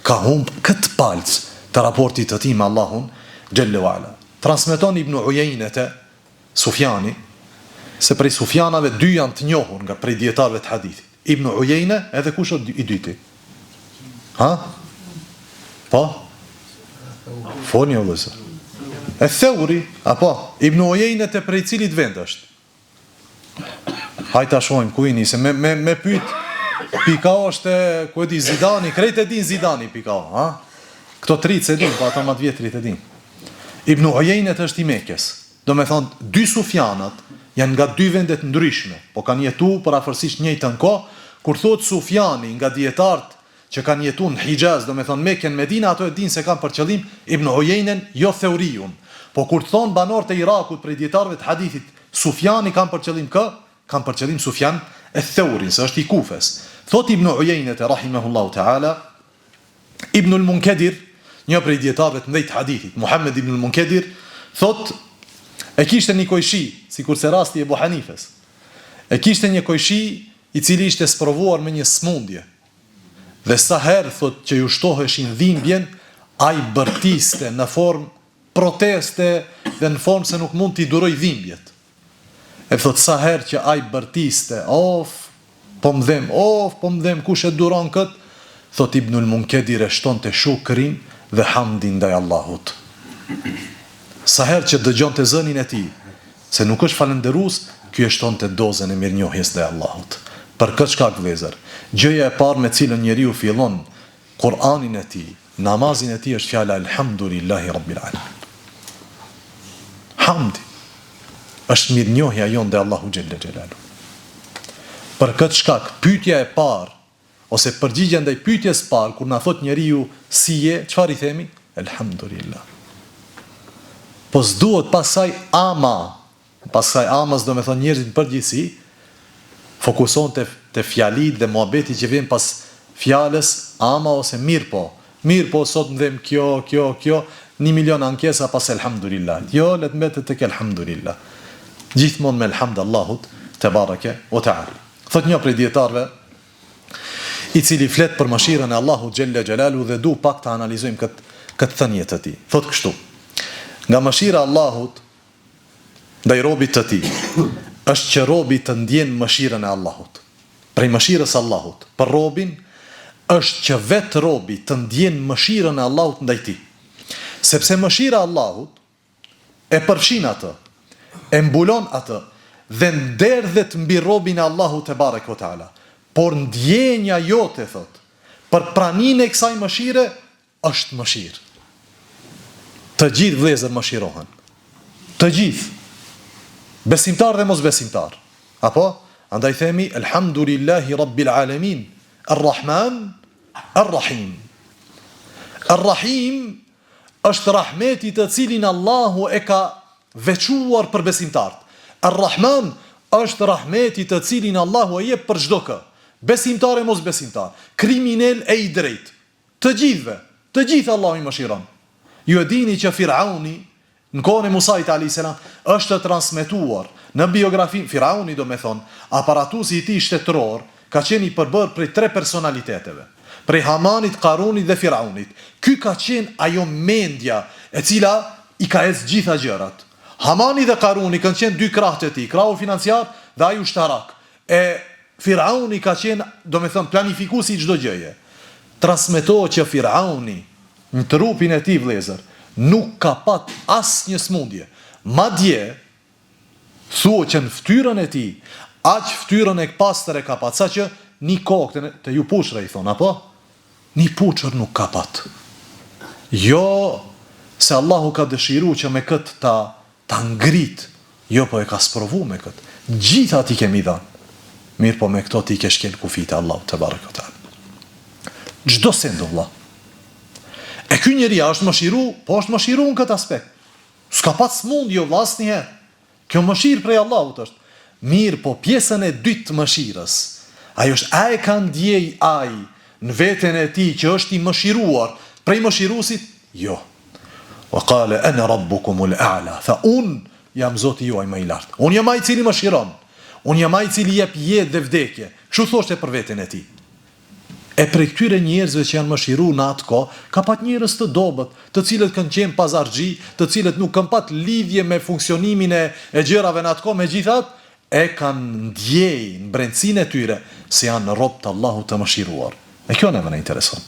ka humb këtë palcë të raportit të tij me Allahun xhelle ue ala. Transmeton Ibnu Ujejnete Sufjani, se prej Sufjanave dy janë të njohur nga prej dijetarëve të hadithit. Ibn Ujejne, edhe kush është i dyti? Ha? Po? Folni o vëllezër. Eth-Theuri, apo? Ibn Ujejne te prej cilit vend është? Hajt ta shohim ku jeni se me me me pyet pika është ku e di Zidani, krejt e din Zidani pika, ha? Këto të rinjtë s'e din, po ata më të vjetrit e din. Ibn Ujejnet është i Mekes. Domethënë, dy Sufjanat janë nga dy vende të ndryshme, po kanë jetu përafërsisht njëjtën kohë, kur thuhet Sufjani nga dijetarët që kanë jetu në Hixhaz, domethënë Mekë e në Medinë, ato e dinë se kanë për qëllim Ibn Ujejnen, jo Theuriun. Po kur të thonë banorët e Irakut prej dijetarëve të hadithit Sufjani kanë për qëllim kë? Kanë për qëllim Sufjan eth-Theurin, se është i Kufes. Thotë Ibn Ujejnete rahimehullahu teala, Ibnul Munkedir, një prej dijetarëve të mëdhenj të hadithit, Muhammed ibnul Munkedir, thotë, e kishte një kojshi, sikurse rasti i Ebu Hanifes. E kishte një kojshi i cili ishte sprovuar me një sëmundje. Dhe sa herë thotë që ju shtoheshin dhimbjen, ai bërtiste në formë proteste dhe në formë se nuk mund t'i durojë dhimbjet. E thotë sa herë që ai bërtiste, of, po më dhem, of, po më dhem, kush e duron këtë? Thotë Ibnul Munkedir e shtonte shukrin dhe hamdin ndaj Allahut. Sa herë që dëgjonte zënin e tij, se nuk është falënderues, ky e shtonte dozën e mirënjohjes ndaj Allahut. Për këtë shkak vëllezër, gjëja e parë me cilën njeriu fillon Kur'anin e tij, namazin e tij është fjala Elhamdulillahi Rabbil Alamin. Hamdi është mirënjohja jonë ndaj Allahu xhelle xhelalu. Për këtë shkak, pyetja e parë ose përgjigja ndaj pyetjes së parë kur na thotë njeriu si je, çfarë i themi? Elhamdulillah. Po s'duhet pas saj ama Pas kësaj amës domethënë njerëzit në përgjithësi fokusohen te te fjalitë dhe muhabeti që vjen pas fjalës ama ose mirëpo. Mirëpo sot më dhemb kjo, kjo, kjo, një milion ankesa pas elhamdulillah. Jo, le të mbetet tek elhamdulillah. Gjithmonë me elhamd Allahut tebareke ve teala. Thotë një prej dijetarëve i cili flet për mëshirën e Allahut xhelle xhelalu dhe du pak ta analizojmë këtë këtë thënie të tij. Thotë kështu: Nga mëshira e Allahut ndaj robit të tij, është që robi të ndjen mëshirën e Allahut. Prej mëshirës së Allahut për robin është që vetë robi të ndjen mëshirën e Allahut ndaj tij. Sepse mëshira e Allahut e përfshin atë, e mbulon atë dhe nderdhet mbi robin e Allahut tebareke ve teala. Por ndjenja jote, thotë, për praninë e kësaj mëshire Është mëshirë. Të gjithë vëllezër mëshirohen. Të gjithë. Besimtar dhe mosbesimtar. Apo? Andaj themi Elhamdulillahi Rabbil Alamin, Ar-Rahman, Ar-Rahim. Ar-Rahim është rahmeti të cilin Allahu e ka veçuar për besimtarët. Ar-Rahman është rahmeti të cilin Allahu e jep për çdo kë, besimtar e mosbesimtar, kriminel e i drejtë. Të gjithëve, të gjithë Allahu i mëshiron. Ju e dini që Firauni në kohën e Musait alejhi selam është transmetuar në biografinë, Firauni domethënë, aparatusi i tij shtetëror ka qenë i përbërë prej tre personaliteteve, prej Hamanit, Karunit dhe Firaunit. Ky ka qenë ajo mendja e cila i ka ecë gjitha gjërat. Hamani dhe Karuni kanë qenë dy krahët e tij, krahu financiar dhe ai ushtarak. E Firauni ka qenë, domethënë, planifikuesi i çdo gjëje. Transmetohet që Firauni në trupin e tij vëllezër nuk ka pat asnjë smundje. Madje thuhet që në fytyrën e tij aq fytyrën e pastër e ka pat saqë ni kokë te ju puçra i thonë apo? Ni puçër nuk ka pat. Jo se Allahu ka dëshiru që me këtë ta ta ngrit, jo po e ka sprovu me këtë. Gjitha t'i kemi dhanë. Mirëpo me këto ti ke shkel kufijtë e Allahut tebareke ve teala. Çdo send o vlla. E ky njeri a është mëshiru? Po është mëshiru në këtë aspekt. S'ka pat smundje o vlla asnjëherë. Kjo mëshirë prej Allahut është. Mirëpo pjesën e dytë të mëshirës, ajo është a e ka ndjej ai në veten e tij që është i mëshiruar prej mëshiruesit? Jo. Wa kale ene rabbukumul a'la, tha unë jam Zoti juaj më i lartë. Unë jam ai i cili mëshiron. Unë jam ai i cili jep jetë dhe vdekje. Kështu thoshte për veten e tij. E prej këtyre njerëzve që janë mëshiru në atë kohë, ka pat njerëz të dobët, të cilët kanë qenë pazarxhi, të cilët nuk kanë pat lidhje me funksionimin e e gjërave në atë kohë, megjithatë e kanë ndjej në brendësinë e tyre se janë rob të Allahut të mëshiruar. E kjo neve na intereson.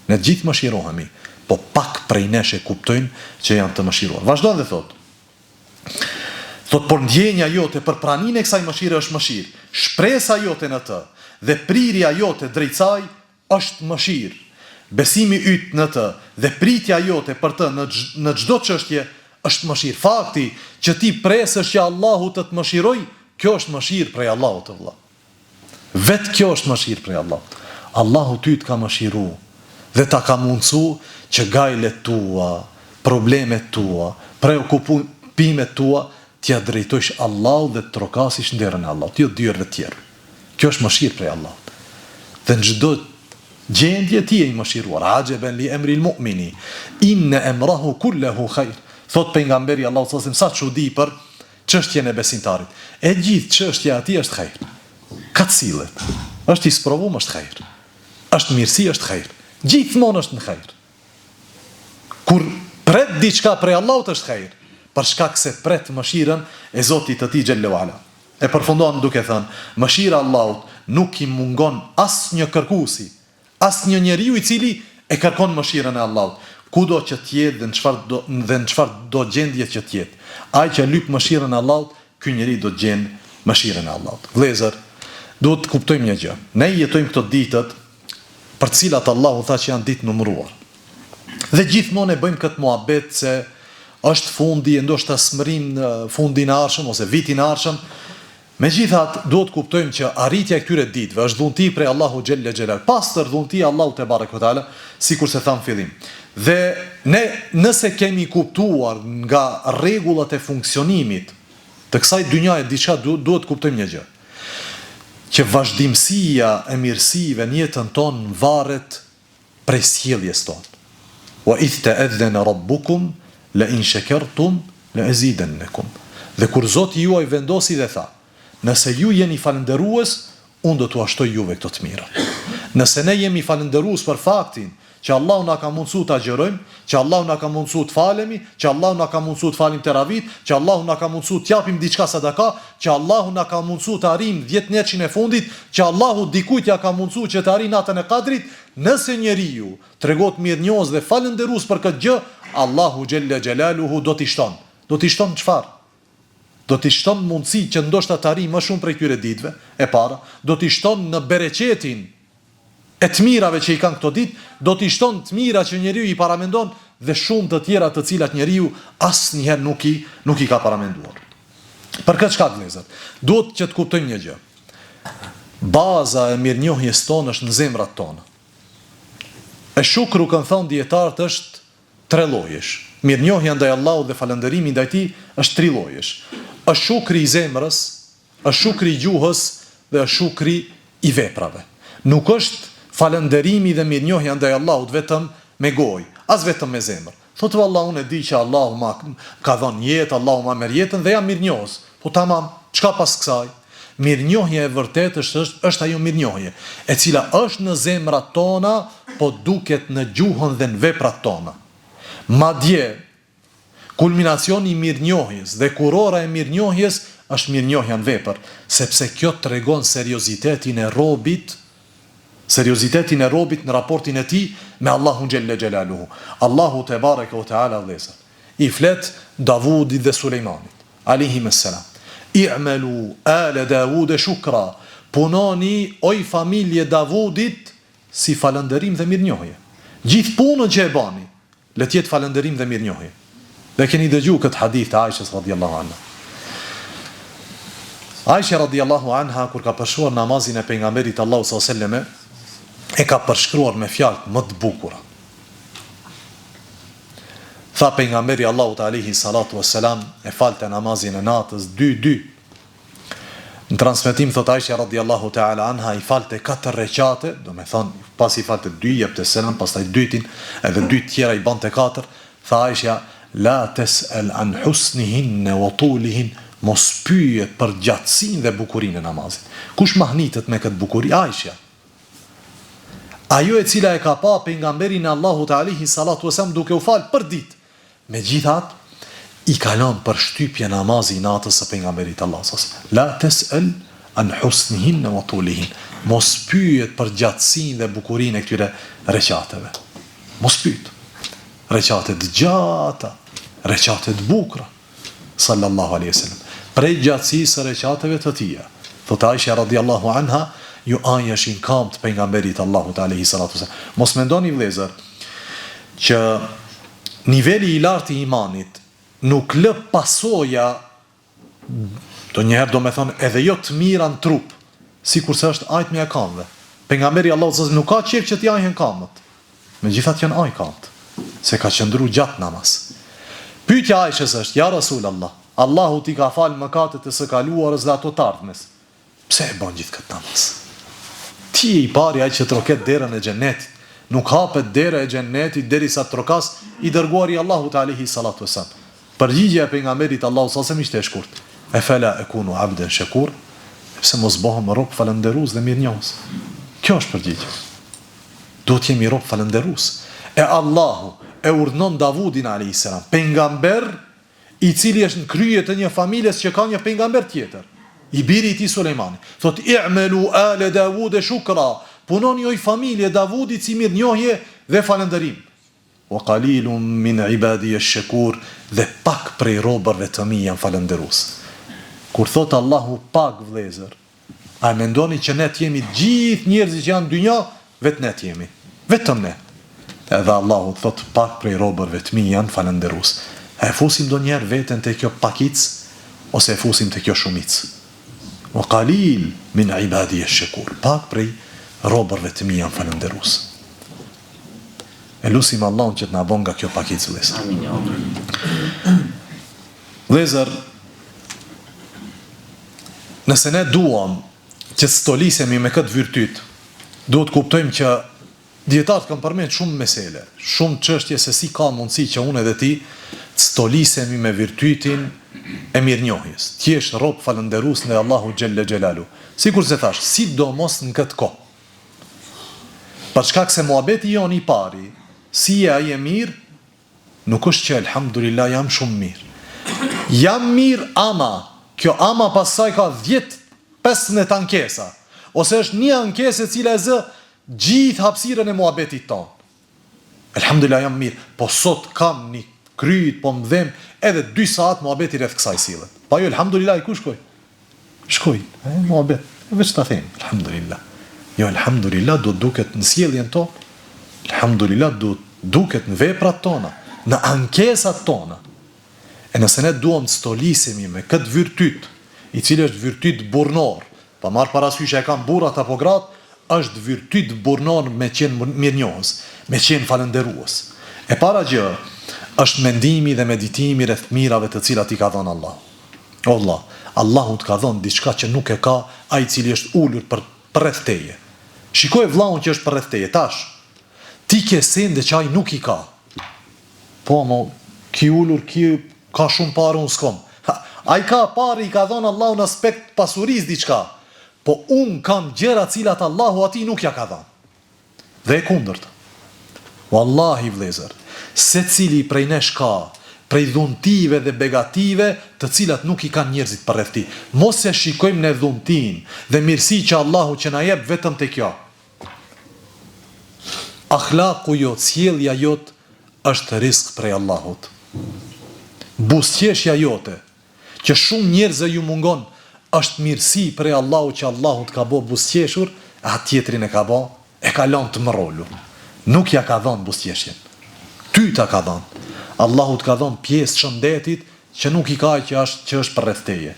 Ne të gjithë mëshirohemi, po pak prej nesh e kuptojnë që janë të mëshiruar. Vazhdon dhe thotë, Thotë, por ndjenja jote për praninë e kësaj mëshire është mëshirë, shpresa jote në të dhe prirja jote drejt saj është mëshirë, besimi yt në të dhe pritja jote për të në në çdo çështje është mëshirë. Fakti që ti presësh që Allahu të të mëshirojë, kjo është mëshirë prej Allahut, o vëlla. Vetë kjo është mëshirë prej Allahut. Allahu ty të ka mëshiru dhe ta ka mundësu që gajlet tua, problemet tua, preokupimet tua t'ia drejtojsh Allahut dhe të trokasish në derën e Allahut, jo dyerve të tjerë. Kjo është mëshirë prej Allahut. Dhe në çdo gjendje ti je i mëshiruar. Axheben li emril mu'mini, inne emrahu kullehu hajr. Thotë pejgamberi i Allahut sallallahu alejhi wasallam, sa çudi për Çështjen e besimtarit. E gjithë çështja e tij është hajr. Ka të sillet. Është i sprovum është hajr. Është mirësi është hajr. Gjithmonë është në hajr. Kur pret diçka prej Allahut është hajr, për shkak se pret mëshirën e Zotit të tij xhelle ue ala. E përfundon duke thënë, mëshira e Allahut nuk i mungon asnjë kërkuesi, Asnjë njeriu i cili e kërkon mëshirën e Allahut, kudo që të jetë dhe në çfarë do dhe në çfarë do gjendje që të jetë. Ai që lyp mëshirën e Allahut, ky njeri do të gjenë mëshirën e Allahut. Vëllezër, duhet të kuptojmë një gjë. Ne jetojmë këto ditët për të cilat Allahu tha që janë ditë numëruar. Dhe gjithmonë e bëjmë këtë muhabet se është fundi e ndoshta s'mërrim në fundin e ardhshëm ose vitin e ardhshëm. Megjithatë, duhet të kuptojmë që arritja e këtyre ditëve është dhunti prej Allahut xhelle xhelal, pastër dhunti e Allahut te bareke ve teala, sikurse thamë në fillim. Dhe ne nëse kemi kuptuar nga rregullat e funksionimit të kësaj dynjaje diçka duhet të kuptojmë një gjë, që vazhdimësia e mirësive në jetën tonë varet prej sjelljes tonë. Wa idh ta'adhana rabbukum la in shakartum la azidannakum. Dhe kur Zoti juaj vendosi dhe tha, Nëse ju jeni falënderues, unë do t'ua shtoj juve këto të mira. Nëse ne jemi falënderues për faktin që Allahu na ka mundësu të agjërojmë, që Allahu na ka mundësu të falemi, që Allahu na ka mundësu të falim teravit, që Allahu na ka mundësu të japim diçka sadaka, që Allahu na ka mundësu të arrijmë dhjetënetshin e fundit, që Allahu dikujt ja ka mundësu që të arrijë natën e Kadrit, nëse njeriu tregohet mirënjohës dhe falënderues për këtë gjë, Allahu xhelle xhelaluhu do t'i shton. Do t'i shton çfarë? Do t'i shton mundësi që ndoshta të arrijë më shumë prej këtyre ditëve, e para, do t'i shton në bereqetin e të mirave që i kanë këto ditë, do t'i shton të mira që njeriu i paramendon dhe shumë të tjera të cilat njeriu asnjëherë nuk i nuk i ka paramenduar. Për këtë shkak vëllezër, duhet që të kuptojmë një gjë. Baza e mirënjohjes tonë është në zemrat tona. E shukru kanë thënë dijetarët është tre llojesh. Mirënjohja ndaj Allahut dhe falënderimi ndaj Tij është tri llojesh. Është shukri i zemrës, është shukri i gjuhës dhe është shukri i veprave. Nuk është falënderimi dhe mirënjohja ndaj Allahut vetëm me gojë, as vetëm me zemër. Thotë valla unë e di që Allahu ma ka dhënë jetë, Allahu ma merr jetën dhe jam mirënjohës. Po tamam, çka pas kësaj? Mirënjohja e vërtetë është është ajo mirënjohje, e cila është në zemrat tona, po duket në gjuhën dhe në veprat tona. Madje, kulminacioni i mirënjohjes dhe kurora e mirënjohjes është mirënjohja në vepër, sepse kjo tregon seriozitetin e robit, seriozitetin e robit në raportin e tij me Allahun xhelle xhelaluhu. Allahu tebareke ve teala vëllezër, i flet Davudit dhe Sulejmanit, alejhim es-selam, I'melu ale Davude shukra, punoni oj familje Davudit si falënderim dhe mirënjohje. Gjithë punën që e bani, Le të jetë falënderim dhe mirënjohje. Dhe keni dëgju këtë hadith të Aishës radijallahu anha. Aisha radijallahu anha kur ka përshkruar namazin e pejgamberit të Allahut sallallahu alejhi ve sellem e ka përshkruar me fjalët më të bukura. Tha pejgamberi i Allahut alejhi salatu vesselam e falte namazin e natës 2-2 Në transmetim thotë Aisha radijallahu teala anha i falte katër reqate, domethënë pasi i falte dy jepte selam, pastaj dytin, edhe dy të tjera i bante katër, tha Aisha la tes'el an husnihinne wa tulihin, mos pyet për gjatësinë dhe bukurinë e namazit. Kush mahnitet me këtë bukuri? Aisha. Ajo e cila e ka pa pejgamberin e Allahut alejhi salatu vesselam duke u fal për ditë, Megjithatë, i ka lënë përshtypje namazi i natës së Pejgamberit të Allahut sas. La tes'el an husnihinne wa tulihin. Mos pyet për gjatësinë dhe bukurinë e këtyre reqateve. Mos pyet. Reqate të gjata, reqate të bukura. Sallallahu alejhi ve sellem. Prej gjatësisë së reqateve të tija, thotë Aisha radijallahu anha, ju ajeshin kamët Pejgamberit të Allahut alejhi salatu ve selam. Mos mendoni vëllezër që Niveli i lartë i imanit nuk lë pasoja ndonjëherë domethënë edhe jo të mira në trup, sikurse është ajtmja e kamëve. Pejgamberi i Allahut sallallahu alejhi ve sellem nuk ka qejf që t'i ajhen kamët. Megjithatë janë aj kamët, se ka qëndru gjatë namaz. Pyetja e Aishës është, Ja Rasul Allah, Allahu t'i ka falë mëkatet e së kaluarës dhe ato të ardhmes. Pse e bën gjithë këtë namaz? Ti je i pari ai që troket derën e xhennetit. Nuk hapet dera e xhennetit derisa të trokas i dërguari i Allahut alejhi salatu ve selam. Përgjigja e pejgamberit të Allahut sallallahu alejhi ve sellem ishte e shkurtë, Efela ekunu abden shekur? E pse mos bëhem rob falënderues dhe mirënjohës? Kjo është përgjigja. Duhet të jemi rob falënderues. E Allahu e urdhënon Davudin alejhi selam, pejgamber i cili është në krye të një familjes që ka një pejgamber tjetër, i biri i tij Sulejmani, thotë, I'melu ale Davude shukra, punoni oj familje e Davudit si mirënjohje dhe falënderim. Wa qalilun min ibadije shekur, dhe pak prej robërve të mi janë falënderues. Kur thotë Allahu pak vëllezër, A e mendoni që ne të jemi gjithë njerëzit që janë në dynja, vetë ne të jemi. Vetëm ne. Edhe Allahu thotë pak prej robërve të mi janë falënderues. A e fusim ndonjëherë veten te kjo pakicë ose e fusim te kjo shumicë? Wa qalil min ibadi ash-shakur. Pak prej robërve të mi janë falënderues. E lusim Allahun që të na bon nga kjo pakicë vëllezër. Amin. Vëllezër, Nëse ne duam që të stolisemi me këtë virtyt, duhet të kuptojmë që dijetarët kanë përmend shumë mesele, shumë çështje se si ka mundësi që unë edhe ti të stolisemi me virtytin e mirënjohjes, të jesh rob falënderues ndaj Allahut xhelle xhelalu. Sikurse thashë, sidomos në këtë kohë. Për shkak se muhabeti jonë i pari, si je a je mirë, Nuk është që elhamdulillah jam shumë mirë. Jam mirë ama, kjo ama pas saj ka 10, 15 ankesa. Ose është një ankesë e cila e zë gjithë hapësirën e muhabetit tonë. Elhamdulillah jam mirë, po sot kam një kryt, po më dhem edhe 2 saat muhabeti rreth kësaj sillet. Pa jo elhamdulillah i ku shkoi? Shkoi, e, muhabet, veç ta them, elhamdulillah. Jo, elhamdulillah do duket në sjelljen tonë, elhamdulillah do duket në veprat tona, në ankesat tona. E nëse ne duam të stolisemi me këtë virtyt, i cili është virtyt burrnor, pa marrë parasysh a e kanë burrat apo gratë, është virtyt burrnor me qenë mirënjohës, me qenë falënderues. E para gjë është mendimi dhe meditimi rreth mirave të cilat i ka dhënë Allahu. O vëlla, Allahu të ka dhënë diçka që nuk e ka ai i cili është ulur për përreth teje. Shikoje vëllaun që është përreth teje tash. Ti ke sende që ai nuk i ka. Po mo, ki ulur, ki ka shumë pare, unë s'kom. Ha, ai ka pare, i ka dhënë Allahu në aspekt pasurisë diçka. Po unë kam gjëra cilat Allahu atij nuk ja ka dhënë. Dhe e kundërta. Wallahi vëllezër, secili prej nesh ka prej dhuntive dhe begative të cilat nuk i kanë njerëzit përreth tij. Mos e shikojmë ne dhuntinë dhe mirësi që Allahu që na jep vetëm te kjo. Ahlaku jot, sjellja jot është rizk prej Allahut. Buzëqeshja jote, që shumë njerëzve ju mungon, është mirësi prej Allahut që Allahu të ka bo buzëqeshur e atë tjetrin e ka bo, e ka lënë të mrrolur. Nuk ja ka dhënë buzëqeshjen. Ty ta ka dhënë. Allahu të ka dhënë pjesë të shëndetit që nuk i ka ai që është që është përreth teje.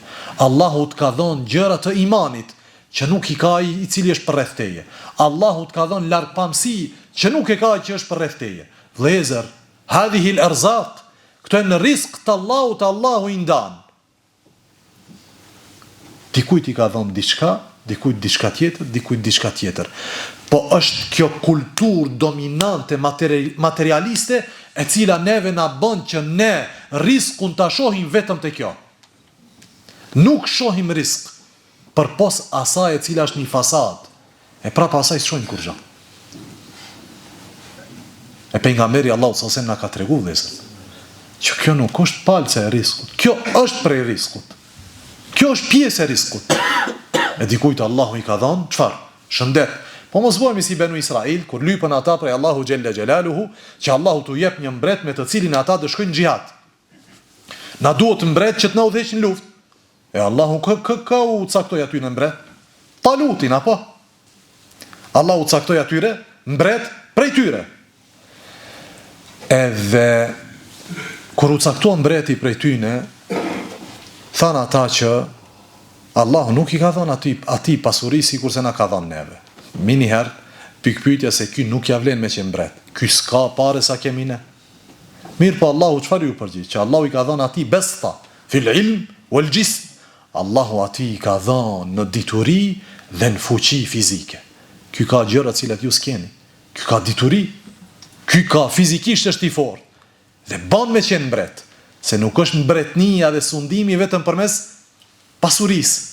Allahu të ka dhënë gjëra të imanit që nuk i ka ai i cili është përreth teje. Allahu të ka dhënë largpamësi që nuk e ka ai që është përreth teje. Vëllezër, hadhihi al-arzaq, këto janë rizq të Allahut, Allahu i ndan. Dikujt i ka dhënë diçka, dikujt diçka tjetër, dikujt diçka tjetër. Po është kjo kulturë dominante materialiste e cila neve na bën që ne rizkun ta shohim vetëm te kjo. Nuk shohim rizk përpos asaj e cila është një fasadë, e prapa asaj s'shohim kurrgjë. E pejgamberi Allahut sallallahu alejhi ve sellem na ka tregu vëllezër, që kjo nuk është palca e riskut, kjo është prej riskut. Kjo është pjesë e riskut. E dikujt Allahu i ka dhënë çfarë? Shëndet. Po mos bëhemi si Benu Israil, kur lypën ata prej Allahu xhelle xhelaluhu, që Allahu t'u jep një mbret me të cilin ata të shkojnë në xhihad. Na duhet mbret që të na udhëheqë në luftë. E Allahu kë kë kë u caktoi atyre mbret? Talutin apo? Allahu u caktoi atyre mbret prej tyre. Edhe kur u caktua mbreti prej tyne, thanë ata që Allahu nuk i ka dhënë atij atij pasuri sikurse na ka dhënë neve. Miniherë pikëpyetja se ky nuk ja vlen me qenë mbret. Ky s'ka pare sa kemi ne. Mirëpo Allahu çfarë iu përgjigj? Që Allahu i ka dhënë atij besta fil ilm wal jism. Allahu atij i ka dhënë në dituri dhe në fuqi fizike. Ky ka gjëra të cilat ju s'keni. Ky ka dituri. Ky ka fizikisht është i fortë. Dhe ban me qenë mbret. Se nuk është mbretnia dhe sundimi vetëm përmes pasurisë.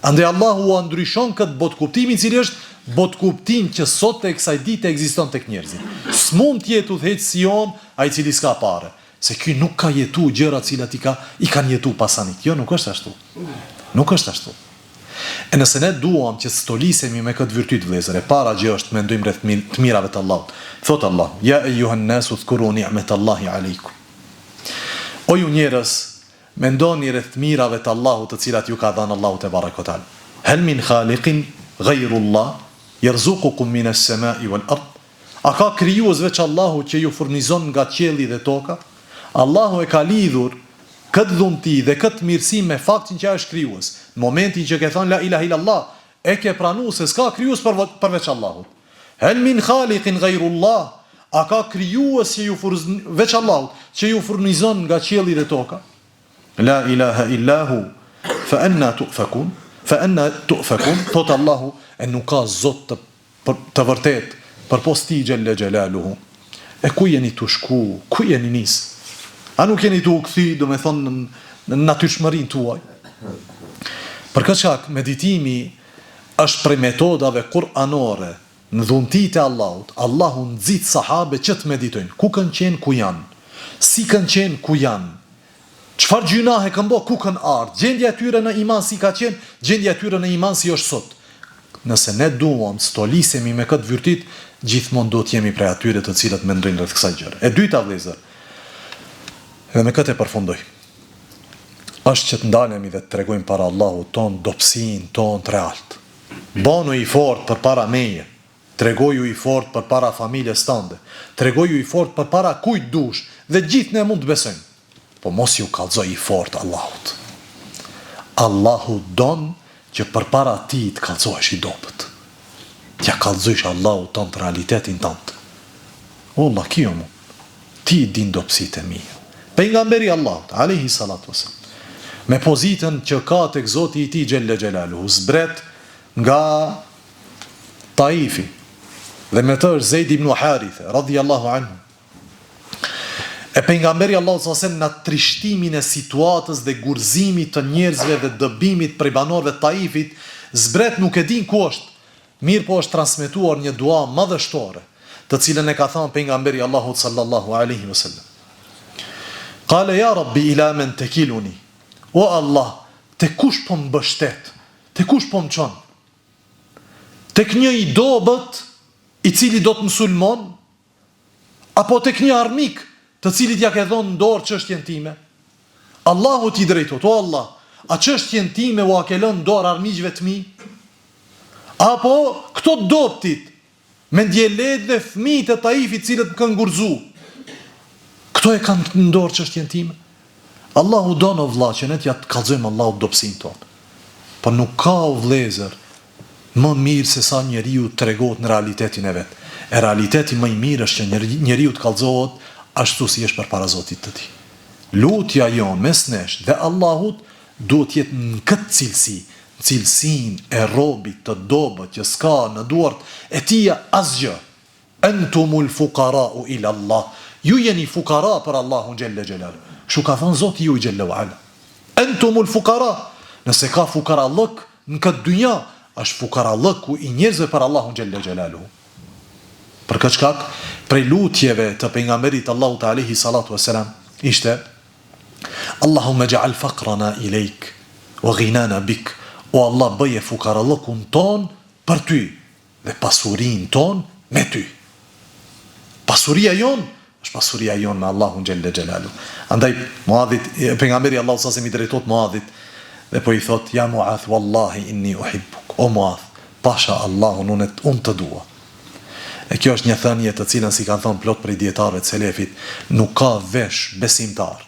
Andaj Allahu ua ndryshon këtë botëkuptim i cili është botëkuptim që sot e kësaj dite ekziston tek njerëzit. S'mund të jetë udhëheqësi jonë ai i cili s'ka pare, se ky nuk ka jetu gjërat të cilat i ka i kanë jetu pasanit. Jo, nuk është ashtu. Nuk është ashtu. E nëse ne duam që të stolisemi me këtë virtyt vëllezër, e para gjë është të mendojmë rreth të mirave të Allahut. Thotë Allahu, Ja ejuhen nasu dhkuru ni'metallahi alejkum. O ju njerëz, Mendoni rreth të mirave të Allahut të cilat ju ka dhënë Allahu tebareke ve teala. Hel min khaliqin ghayru Allah yerzuqukum min as-sama'i wal ard? A ka krijues veç Allahut që ju furnizon nga qielli dhe toka? Allahu e ka lidhur këtë dhunti dhe këtë mirësi me faktin që Ai është krijues. Në momentin që ke thënë la ilahe illallah, e ke pranu se s'ka krijues përveç Allahut. Hel min khaliqin ghayru Allah, A ka krijues që ju veç Allahut, që ju furnizon nga qielli dhe toka? La ilaha illa hu, fa anna tu'fakun, fa anna tu'fakun, thotë Allahu, e nuk ka Zot të të vërtetë përpos Tij xhelle xhelaluhu. E ku jeni tu shku, ku jeni nis? A nuk jeni tu u kthy, domethënë në natyrshmërinë tuaj? Për këtë shkak meditimi është prej metodave kur'anore në dhuntitë e Allahut, Allahu nxit sahabet që të meditojnë, ku kanë qenë, ku janë, si kanë qenë, ku janë, çfarë gjynahe kanë bo, ku kanë ardhë, gjendja e tyre në iman si ka qenë, gjendja e tyre në iman si është sot. Nëse ne duam të stolisemi me këtë virtyt, gjithmonë duhet të jemi prej atyre të cilët mendojnë rreth kësaj gjëre. E dyta vëllezër, dhe me këtë e përfundoj. Është që të ndalemi dhe të tregojmë para Allahut tonë dobësinë tonë të realtë. Banu i fortë përpara meje, tregoju i fortë përpara familjes tënde, tregoju i fortë përpara kujt dush dhe gjithë ne mund të besojmë. Po mos iu kallxo i fortë Allahut. Allahu don që përpara tij të kallxohesh i dobët. T'ia kallxojsh Allahut tënd realitetin tënd. O Allah, ky jam unë. Ti i din dobësitë e mia. Pejgamberi i Allahut, alejhi salatu ves selam, me pozitën që ka tek Zoti i tij xhelle xhelaluhu, zbret nga Taifi dhe me të është Zejd ibn Harithe, radhiyallahu anhu. E Pejgamberi i Allahut sallallahu alejhi ve sellem në trishtimin e situatës dhe gurzimit të njerëzve dhe dëbimit prej banorëve të Taifit, zbret nuk e din ku është, mirëpo është transmetuar një dua madhështore, të cilën e ka thënë Pejgamberi i Allahut sallallahu alejhi ve sellem. Kale ja Rabbi ila men tekiluni, O Allah, te kush po më mbështet, te kush po më çon? Tek një i dobët, i cili do të më sulmon, Apo tek një armik, të cilit ia ke dhënë në dorë çështjen time? Allahut i drejtohet, O Allah, a çështjen time ua ke lënë në dorë armiqve të mi? Apo këto të dobëtit, mendjelehtë dhe fëmijët e Taifit të cilët më kanë ngurzu, këto e kanë në dorë çështjen time? Allahu don o vëlla që ne t'ia kallxojmë Allahut dobësinë tonë. Por nuk ka o vëllezër më mirë se sa njeriu të tregohet në realitetin e vet. E realiteti më i mirë është që njeriu të kallxohet ashtu si është përpara Zotit të tij. Lutja jonë mes nesh dhe Allahut duhet të jetë në këtë cilësi, në cilësinë e robit të dobët që s'ka në duart e tija asgjë. Entumul fukarau ila Allah, ju jeni fukara për Allahun xhelle xhelaluhu. Kështu ka thënë Zoti juaj xhelle ue ala. Entumul fukara, nëse ka fukarallëk në këtë dynja, është fukarallëku i njerëzve për Allahun xhelle xhelaluhu. Për këtë shkak, prej lutjeve të pejgamberit të Allahut alejhi salatu ue selam ishte Allahumme xh'al fakrana ilejk wa ghinana bik, o Allah bëje fukarallëkun tonë për ty dhe pasurinë tonë me ty. Pasuria jonë është pasuria jonë me Allahun xhelle xhelalu. Andaj Muadhit, pejgamberi i Allahut sa i drejtohet Muadhit dhe po i thot ja Muadh wallahi inni uhibbuk. O Muadh, pasha Allahun unë unë të dua. E kjo është një thënie të cilën si kanë thënë plot prej dijetarëve të selefit, nuk ka vesh besimtar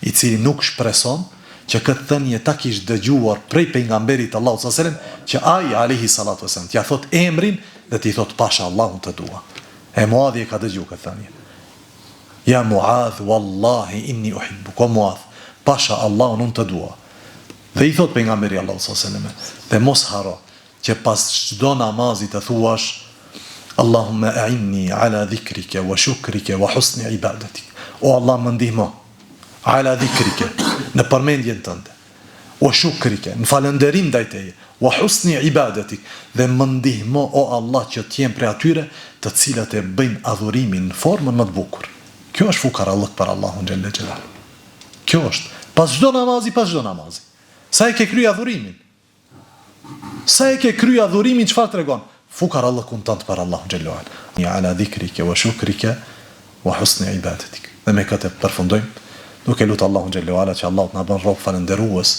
i cili nuk shpreson që këtë thënie ta kish dëgjuar prej Pejgamberit të Allahut sallallahu alejhi ve sellem, që ai, alejhi salatu ve selam, t'ia thotë emrin dhe t'i thotë pasha Allahun të dua. E Muadhi e ka dëgju këtë thënie. Ja Muadh, wallahi inni uhibbuk, o Muadh, pasha Allahun unë të dua. Dhe i thotë Pejgamberi i Allahut sallallahu alejhi ve sellem, dhe mos harro që pas çdo namazi të thuash Allahumme a'inni ala dhikrike wa shukrike wa husni ibadatik. O Allah më ndihmo ala dhikrike në përmendjen tënde, wa shukrike në falënderim ndaj teje, wa husni ibadatik dhe më ndihmo o Allah që të jem prej atyre të cilët e bëjnë adhurimin në formën më të bukur. Kjo është fukarallëk për Allahun xhelle xhelaluhu. Kjo është pas çdo namazi, pas çdo namazi. Sa e ke kry adhurimin? Sa e ke kry adhurimin çfarë tregon? Fukarallëkun tënd për Allahun xhelle ue ala. Ala dhikrike wa shukrike wa husni ibadetik. Dhe me këtë e përfundojmë, duke lutë Allahun xhelle ue ala që Allahu të na bën rob falënderues,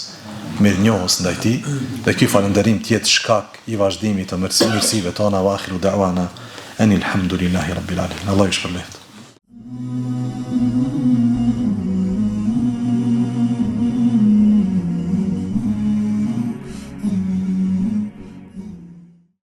mirënjohës ndaj Tij, dhe ky falënderim të jetë shkak i vazhdimit të mirësive tona wa akhiru da'wana enil hamdulillahi rabbil alamin. Allahu ju shpërbleftë.